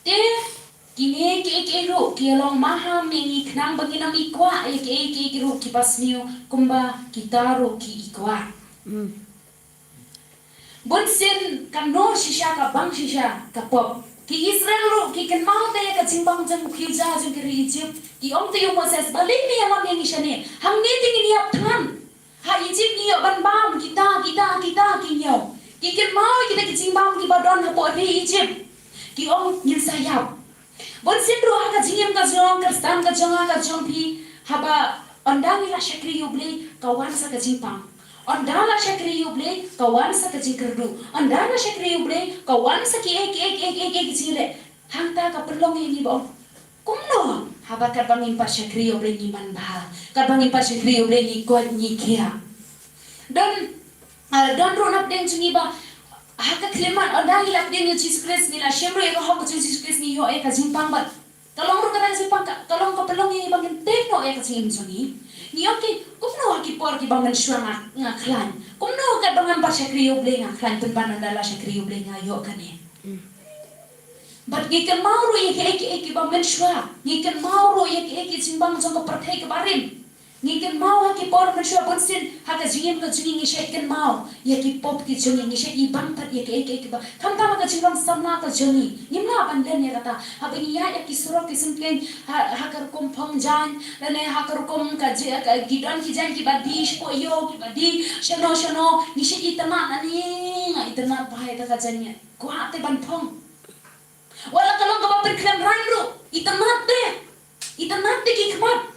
Te kine kiei kiei ruh ki long maham ïa ngi khnang ba ngin ym i kwah ïa kiei kiei ruh kiba sniew kumba kita ruh ki i kwah. Bunsien kano shisha ka bang shisha ka pop. Ki Israel ruh ki kynmaw te ïa ka jingbam jong u khiew ja jong ka ri Egypt. Ki ong te ïa u Moses, balei me ïalam ïa ngi shane? Hangne te ngin ïap thngan. Ha Egypt ngi ïoh ban bam kita, kita, kita ki ñiew. Ki kynmaw ïa kita ki jingbam kiba don hapoh ri Egypt. Ki ong ngin sa ïap. Bunsien ruh ha ka jingim ka jong Khristan ka jong nga ka jong phi, haba ynda ngi la shakri ïa u Blei ka wan sa ka jingpang. Ynda la shakri ïa u Blei ka wan sa ka jingkyrduh. Ynda la shakri ïa u Blei ka wan sa kiei kiei kiei kiei ki jingleh. Hangta ka pynlong ïa ngi ba ong, kumno haba katba ngim pat shakri ïa u Blei ngi manbha, katba ngim pat shakri ïa u Blei ngi koit ngi khiah. Don, ah, don ruh na pdeng jong ngi ba ha ka khyllipmat ynda ngi la pdeng ïa u Jisu Khrist, ngi la shim ruh ïa ka hok ka jong u Jisu Khrist, ngi ïoh ïa ka jingpang bad ka long ruh kata ka jingpang ka, ka long ka pynlong ïa ngi ba ngin teng noh ïa ka jingim jong ngi. Ngi ong ki, kumno ha ki por kiba mynshuwa nga, nga khlaiñ? Kumno katba ngam pat shakri ïa u Blei nga khlaiñ, pynban ynda la shakri ïa u Blei nga ïoh kane? Bad ngi kynmaw ruh ïa kiei kiei kiba mynshuwa. Ngi kynmaw ruh ïa kiei ki jingbam jong ka pyrthei kaba rim. Ngi kynmaw ha ki por mynshuwa bunsien ha ka jingim ka jong ngi, ngi shait kynmaw ïa ki pop ki jong ngi, ngi shait ibang pat ïa kiei kiei kiba. Khamtam ha ka jinglong samla ka jong ngi, ngim lah ban len ïa kata. Haba ngi ïaid ïa ki surok ki syngkien ha, ha ka rukom phong jaiñ, lane ha ka rukom ka ji-, ka, ki don ki jaiñ kiba die shapoh ïew, kiba die shano shano, ngi shait itynnad, ani nga itynnad bha ïa kata ka jaiñ, nga kwah te ban phong. Wat la ka long kaba pynkhlem rang ruh, itynnad te. Itynnad te ki khmat.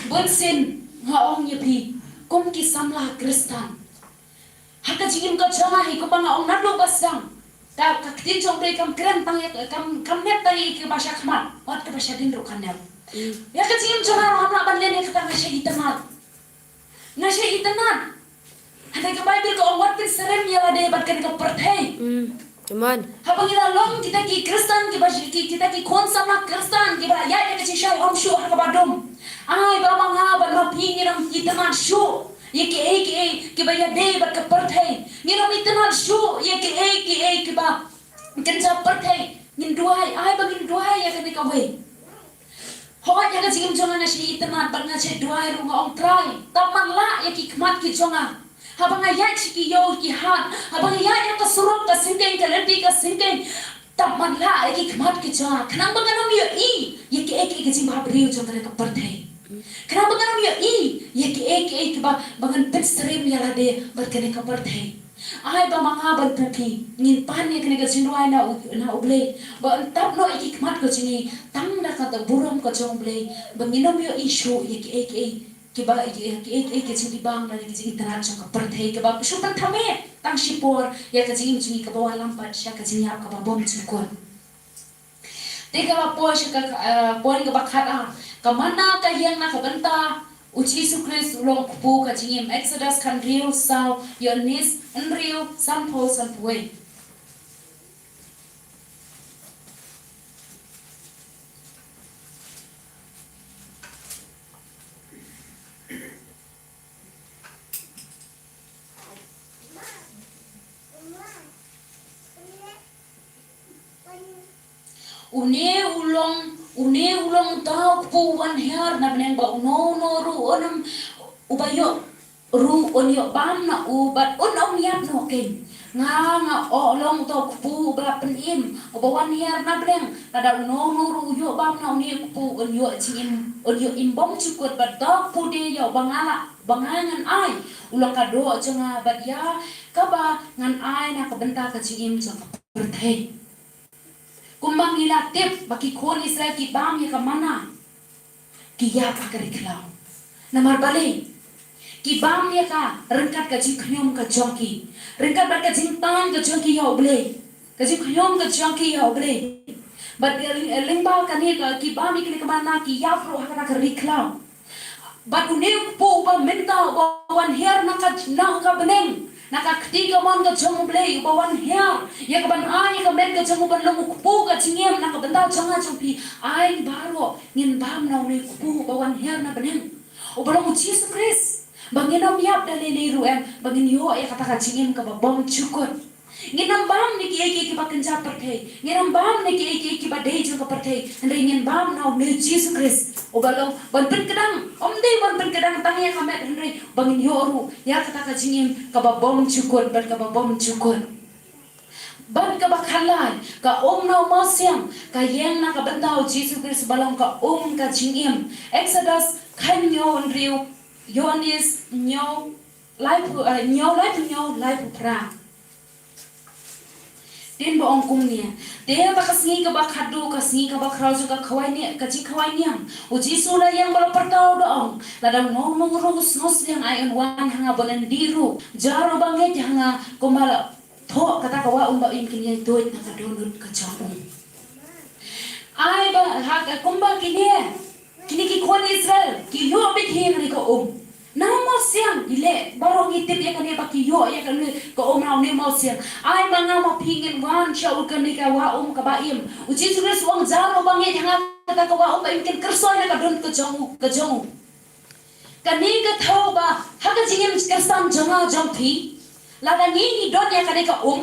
Bunsien nga ong ïa phi, kum ki samla Khristan, ha ka jingim ka jong nga hi, kumba nga ong naduh ba sdang, ka, ka ktien jong U Blei kam kren tang ïa, kam, kam nep tang ïa kiba sha khmat, wat kaba shadien ruh kan nep. Mm. Ïa ka jingim jong nga ruh ngam lah ban len ïa kata, nga shait itynnad. Nga shait itynnad. Hynrei ka Baibl ka ong, wat pynsyriem ïa lade bad kane ka pyrthei. Mm. Amen. Haba ngi la long kita ki Khristan, kiba shi-, ki, kita ki khun samla Khristan kiba la ïaid ïa ka jingshai, ym shuh ha kaba dum. Ai ba ma nga bad ma phi ngin ym itynnad shuh ïa kiei kiei kiba ïadei bad ka pyrthei. Ngin ym itynnad shuh ïa kiei kiei kiba kynja pyrthei. Ngin duwai, ai ba ngin duwai ïa kane kawei. Hooid, ïa ka jingim jong nga nga shait itynnad bad nga shait duwai ruh, nga ong, Trai, tap man lah ïa ki khmat ki jong nga. Haba nga ïaid sha ki ïew ki hat, haba nga ïaid ïa ka surok ka syngkien, ka lynti ka syngkien, tap man lah ïa ki khmat ki jong nga, khnang ba ngan ym ïohi ïa kiei kiei ki jingbhabriew jong kane ka pyrthei. Khnang ba ngan ym ïohi ïa kiei kiei kiba, ba ngan pynsyriem ïa lade bad kane ka pyrthei. Ai ba ma nga bad ma phi ngin pan ïa kane ka jingduwai na U, na U Blei, ba un tap noh ïa ki khmat ka jong ngi tang da kata burom ka jong U Blei, ba ngin ym ïohi shuh ïa kiei kiei kiba, ïa kiei kiei ki jingbibang lane ki jingitynnad jong ka pyrthei, kaba shu pynthame tang shipor ïa ka jingim jong ngi, kaba wallam pat sha ka jingïap kaba bymjukut. Te kaba poi sha ka, eh, point kaba khat ar, ka manna ka ïeng na ka bynta U Jisu Khrist u long kpu ka jingim. Exodus hynriew saw, Ïoannis hynriew sanphew, sanphew wei. Une u long, une u long uta u kpu u wan hiar na bneng, ba uno uno ruh un ym, uba ïoh ruh un ïoh bam na u, bad un ym ïap noh kein. nga nga ong long uto u kpu uba la pynim, uba wan hiar na bneng, lada uno uno ruh u ïoh bam na une u kpu un ïoh jingim, un ïoh im bymjukut, bad da u kpu de ïa uba nga la, uba nga ngan ai, u long ka doh jong nga bad ïa kaba ngan ai na ka bynta ka jingim jong ka pyrthei. Kumba ngi la tip ba ki khun Israel ki bam ïa ka manna, ki ïap ha ka ri khlaw. Namar balei? Ki bam ïa ka ryngkat ka jingkhñium ka jong ki, ryngkat bad ka jingtang ka jong ki ïa U Blei, ka jingkhñium ka jong ki ïa U Blei. Bad, eh, lyngba kane ka, ki bam ïa kane ka manna, ki ïap ruh ha kata ka ri khlaw. Bad une u kpu uba mynta uba wan hiar na ka, na ka bneng, na ka kti kamon ka jong U Blei, uba wan hiar ïa ka ban ai ïa ka met ka jong u ban long u kpu ka jingim na ka bynta jong nga jong phi. Ai baroh ngin bam na une u kpu uba wan hiar na bneng, uba long U Jisu Khrist, ba ngin ym ïap da lei lei ruh em, ba ngin ïoh ïa kata ka jingim kaba bymjukut. Ngin ym bam na kiei kiei kiba kynja pyrthei. Ngin ym bam na kiei kiei kiba dei jong ka pyrthei. Hynrei ngin bam na une U Jisu Khrist, uba long ban pynkdang. Ym dei ban pynkdang tang ïa ka met, hynrei ba ngin ïoh ruh ïa kata ka jingim kaba bymjukut bad kaba bymjukut. Bad kaba khatlai, ka um na u mawsiang ka ïeng na ka bynta U Jisu Khrist, ba long ka um ka jingim. Exodus khathynñiew hynriew, Ïoannis hynñiew laiphew, eh, hynñiew laiphew hynñiew, laiphew phra. Tin ba ong kumne: Te ha ka sngi kaba khatduh, ka sngi kaba khraw jong ka khawai ni, ka jingkhawai niam, U Jisu u la ïeng bad u la pyrta, u da ong, lada uno uno ruh u sngewsliang, ai un wan ha nga, bad un dih ruh jar uba ngeit ha nga, kumba la thoh kata ka wah um ba im, kin ïai tuid na ka dohnud ka jong u. Ai ba ha ka, kumba kine, kine ki khun Israel ki ïoh beit hi ïa kane ka um na u mawsiang. Ngi leh, baroh ngi tip ïa kane ba ki ïoh ïa kane ka um na une u mawsiang. Ai ma nga ma phi ngin wan sha u kane ka wah um kaba im. U Jisu Khrist u ong, jar uba ngeit ha nga, kata ka wah um ba im kin kyrsoi na ka dohnud ka jong u, ka jong u. Kane ka thew ba ha ka jingim Khristan jong nga jong phi, lada ngi, ngi don ïa kane ka um,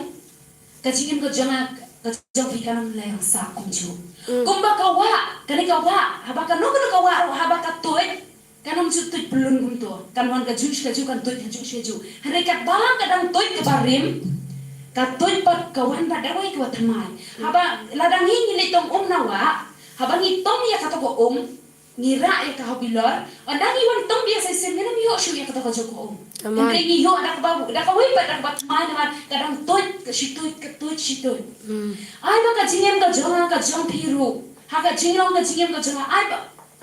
ka jingim ka jong nga ka jong phi kan ym leh sah kumjuh. Mm. Kumba ka wah, kane ka wah, haba kano kano ka wah ruh haba ka tuid, kan ym ju tuid pyllun kumto. Kan wan kajuh shi kajuh, kan tuid kajuh shi kajuh. Hynrei katba ka dang tuid kaba rim, ka tuid pat, ka wan pat da kawei kaba thymmai. Haba lada ngi, ngi leit tong um na wah, haba ngi tong ïa kato ka um, ngi rah ïa ka ha bilor, ynda ngi wan tong biang sa shisien, ngin ym ïoh shuh ïa kato ka jong ka um. Amen. Hynrei ngi ïoh da kaba, da kawei pat, da kaba thymmai namar ka dang tuid, ka shi tuid, ka tuid shi tuid. Hmm. Ai ba ka jingim ka jong nga ka jong phi ruh, ha ka jinglong ka jingim ka jong nga, ai ba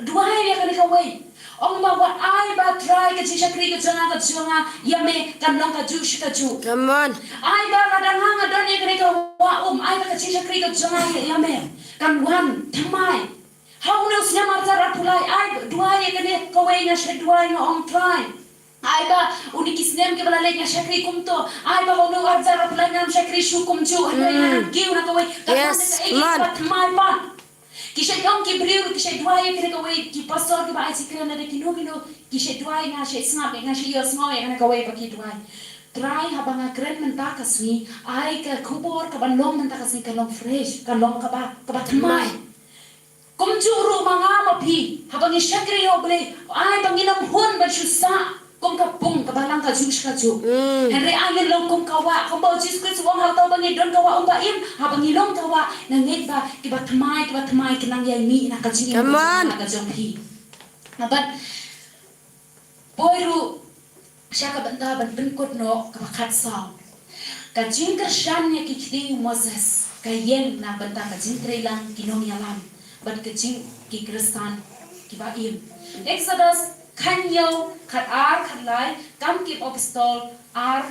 duwai ïa kane kawei. Ong ba wat ai ba Trai ka jingshakri ka jong nga, ka jong nga ïa me kan long kajuh shi kajuh. Amen. Ai ba lada nga, nga don ïa kane ka wah um, ai ba ka jingshakri ka jong nga ïa, ïa me kan wan thymmai. Ha une u snem arhajar arphew lai, ai duwai ïa kane kawei, nga shait duwai, nga ong Trai, ai ba une ki snem kiba la leit nga shakri kumto. Ai ba ha une u arhajar arphew lai ngam shakri shuh kumjuh. Hynrei nga, mm, nang kiew na kawei. Yes, man. Ka thymmai pat. Ki shait ong ki briew, ki shait duwai ïa kane kawei, ki pastor kiba ai secret, lada kino kino ki shait duwai, nga shait sngap, nga shait ïohsngew ïa kane kawei ba ki duwai. Trai, haba nga kren mynta ka sngi, ai ka khubor kaban long mynta ka sngi kan long fresh, kan long kaba, kaba thymmai. Kumjuh ruh ma nga ma phi, haba ngi shakri ïa U Blei, ai ba ngin ym hun ban shu sah kum ka pung kaba lang kajuh shi kajuh. Mm. Hynrei ai ngin long kum ka wah, kumba U Jisu Khrist u ong, ha uta uba ngeit don ka wah um ba im. Haba ngi long ka wah, nga ngeit ba kiba thymmai, kiba thymmai kin nang ïai mih na ka jingim, come on, ka jong phi. Bad poi ruh sha ka bynta ban pynkut noh kaba khatsaw. Ka jingkyrshan ïa ki kti u Moses ka ïeng na bynta ka jingtreilang ki nongïalam bad ka jing, ki Khristan kiba im. Exodus khathynñiew, khatar, khatlai, Kam ki Apostol ar,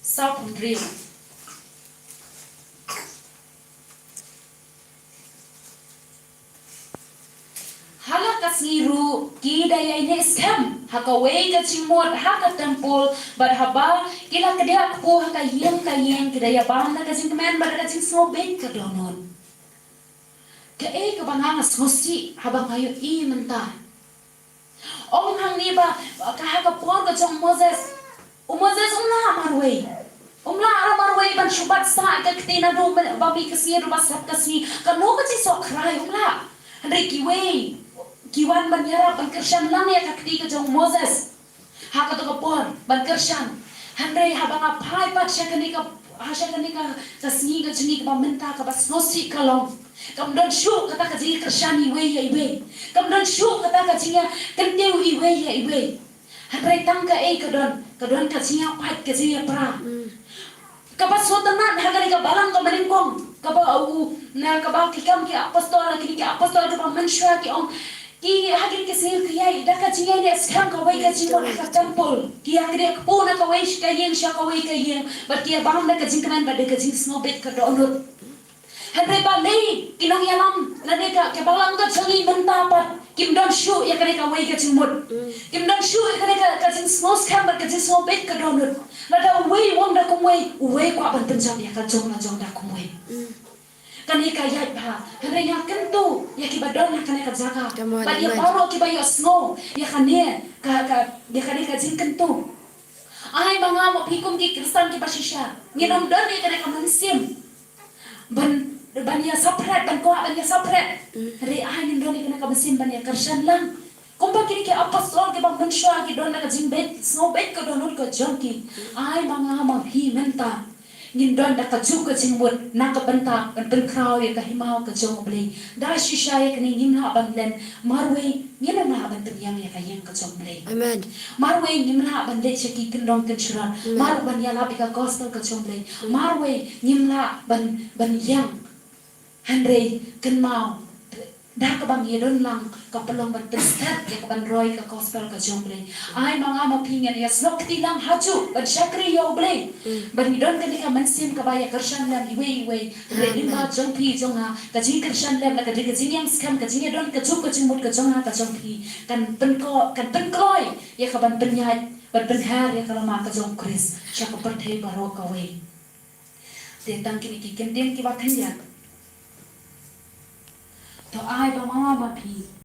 sawphew hynriew. Ha la ka sngi ruh ki da ïaineh skhem ha kawei ka jingmut ha ka templ, bad haba ki la kdiah kpu ha ka ïing ka ïing, ki da ïabam da ka jingkmen bad da ka jingsngewbit ka dohnud. Kaei kaba nga, nga sngewsih haba nga ïohi mynta. Ong hangne ba, ka ha ka por ka jong Moses, u Moses um lah marwei. Um lah marwei ban shu bat sah ka kti naduh ba mih ka sngi ruh ba sap ka sngi. Kano ka jingsngewkhrai, um lah. Hynrei kiwei ki wan ban ïarap ban kyrshan lang ïa ka kti ka jong Moses ha kato ka por ban kyrshan. Hynrei haba nga phai pat sha kane ka, Ha sha kane ka, ka sngi ka jong ngi kaba mynta kaba sngewsih ka long, kam don shuh kata ka jingkyrshan iwei ïa iwei. Kam don shuh kata ka jingïakyntiew iwei ïa iwei. Hynrei tang kaei ka don, ka don ka jingïapait, ka jingïapra. Kaba sngewtynnat ha kane ka balang kaba nyngkong, kaba u, na kaba ki Kam ki Apostol, kine ki apostol kiba mynshuwa ki ong, ki ha kine ki sngi ki ïai da ka jingïaineh skhem kawei ka jingmut ha ka temple. Ki ïakren kpu na kawei ka ïing sha kawei ka ïing, bad ki ïabam da ka jingkmen bad da ka jingsngewbit ka dohnud. Hynrei balei ki nongïalam lane ka, ka balang ka jong ngi mynta pat kim don shuh ïa kane kawei ka jingmut. Kim don shuh ïa kane ka, ka jingsngewskhem bad ka jingsngewbit ka dohnud. Lada uwei u ong da kumwei, uwei kwah ban pynjop ïa ka jong la jong da kumwei. Kane ka ïaid bha. Hynrei nga kyntu ïa kiba don ha kane ka jaka. Come on, bad ïa amen. Baroh kiba ïohsngew ïa kane ka, ka, ïa kane ka jingkyntu. Ai ma nga ma phi kum ki Khristan kiba shisha, ngin ym don ïa kane ka mynsiem ban, ban ïa separate, ban kwah ban ïa separate. Hynrei ai ngin don ïa kane ka mynsiem ban ïa kyrshan lang. Kumba kine ki apostol kiba mynshuwa ki don da ka jingbit, sngewbit ka dohnud ka jong ki. Ai ma nga ma phi mynta ngin don da kajuh ka jingmut na ka bynta ban pynkhraw ïa ka hima ka jong U Blei. Da shisha ïa kane ngim lah ban len, marwei ngim lah ban pynïeng ïa ka ïing ka jong U Blei. Amen. Marwei ngim lah ban leit sha ki kyndong kynshrot. Amen. Marwei ban ïalap ïa ka gospel ka jong U Blei. Marwei ngim lah ban, ban ïeng. Hynrei kynmaw, da kaba ngi don lang ka pynlong ban pynstet ïa ka ban roi ka gospel ka jong U Blei. Ai ma nga ma phi ngin ïa snoh kti lang hajuh ban shakri ïa U Blei. Ban ngi don kane ka mynsiem kaba ïa kyrshan lem iwei iwei. Hynrei lyngba jong phi jong nga, ka jingkyrshan lem la ka dei ka jingïeng skhem, ka jingïadon kajuh ka jingmut ka jong nga ka jong phi, kan pynko, kan pynkloi ïa ka ban pynïaid, ban pynher ïa ka lama ka jong U Khrist sha ka pyrthei baroh kawei. Te tang kine ki kyntien kiba khyndiat. To ai ba ma nga ma phi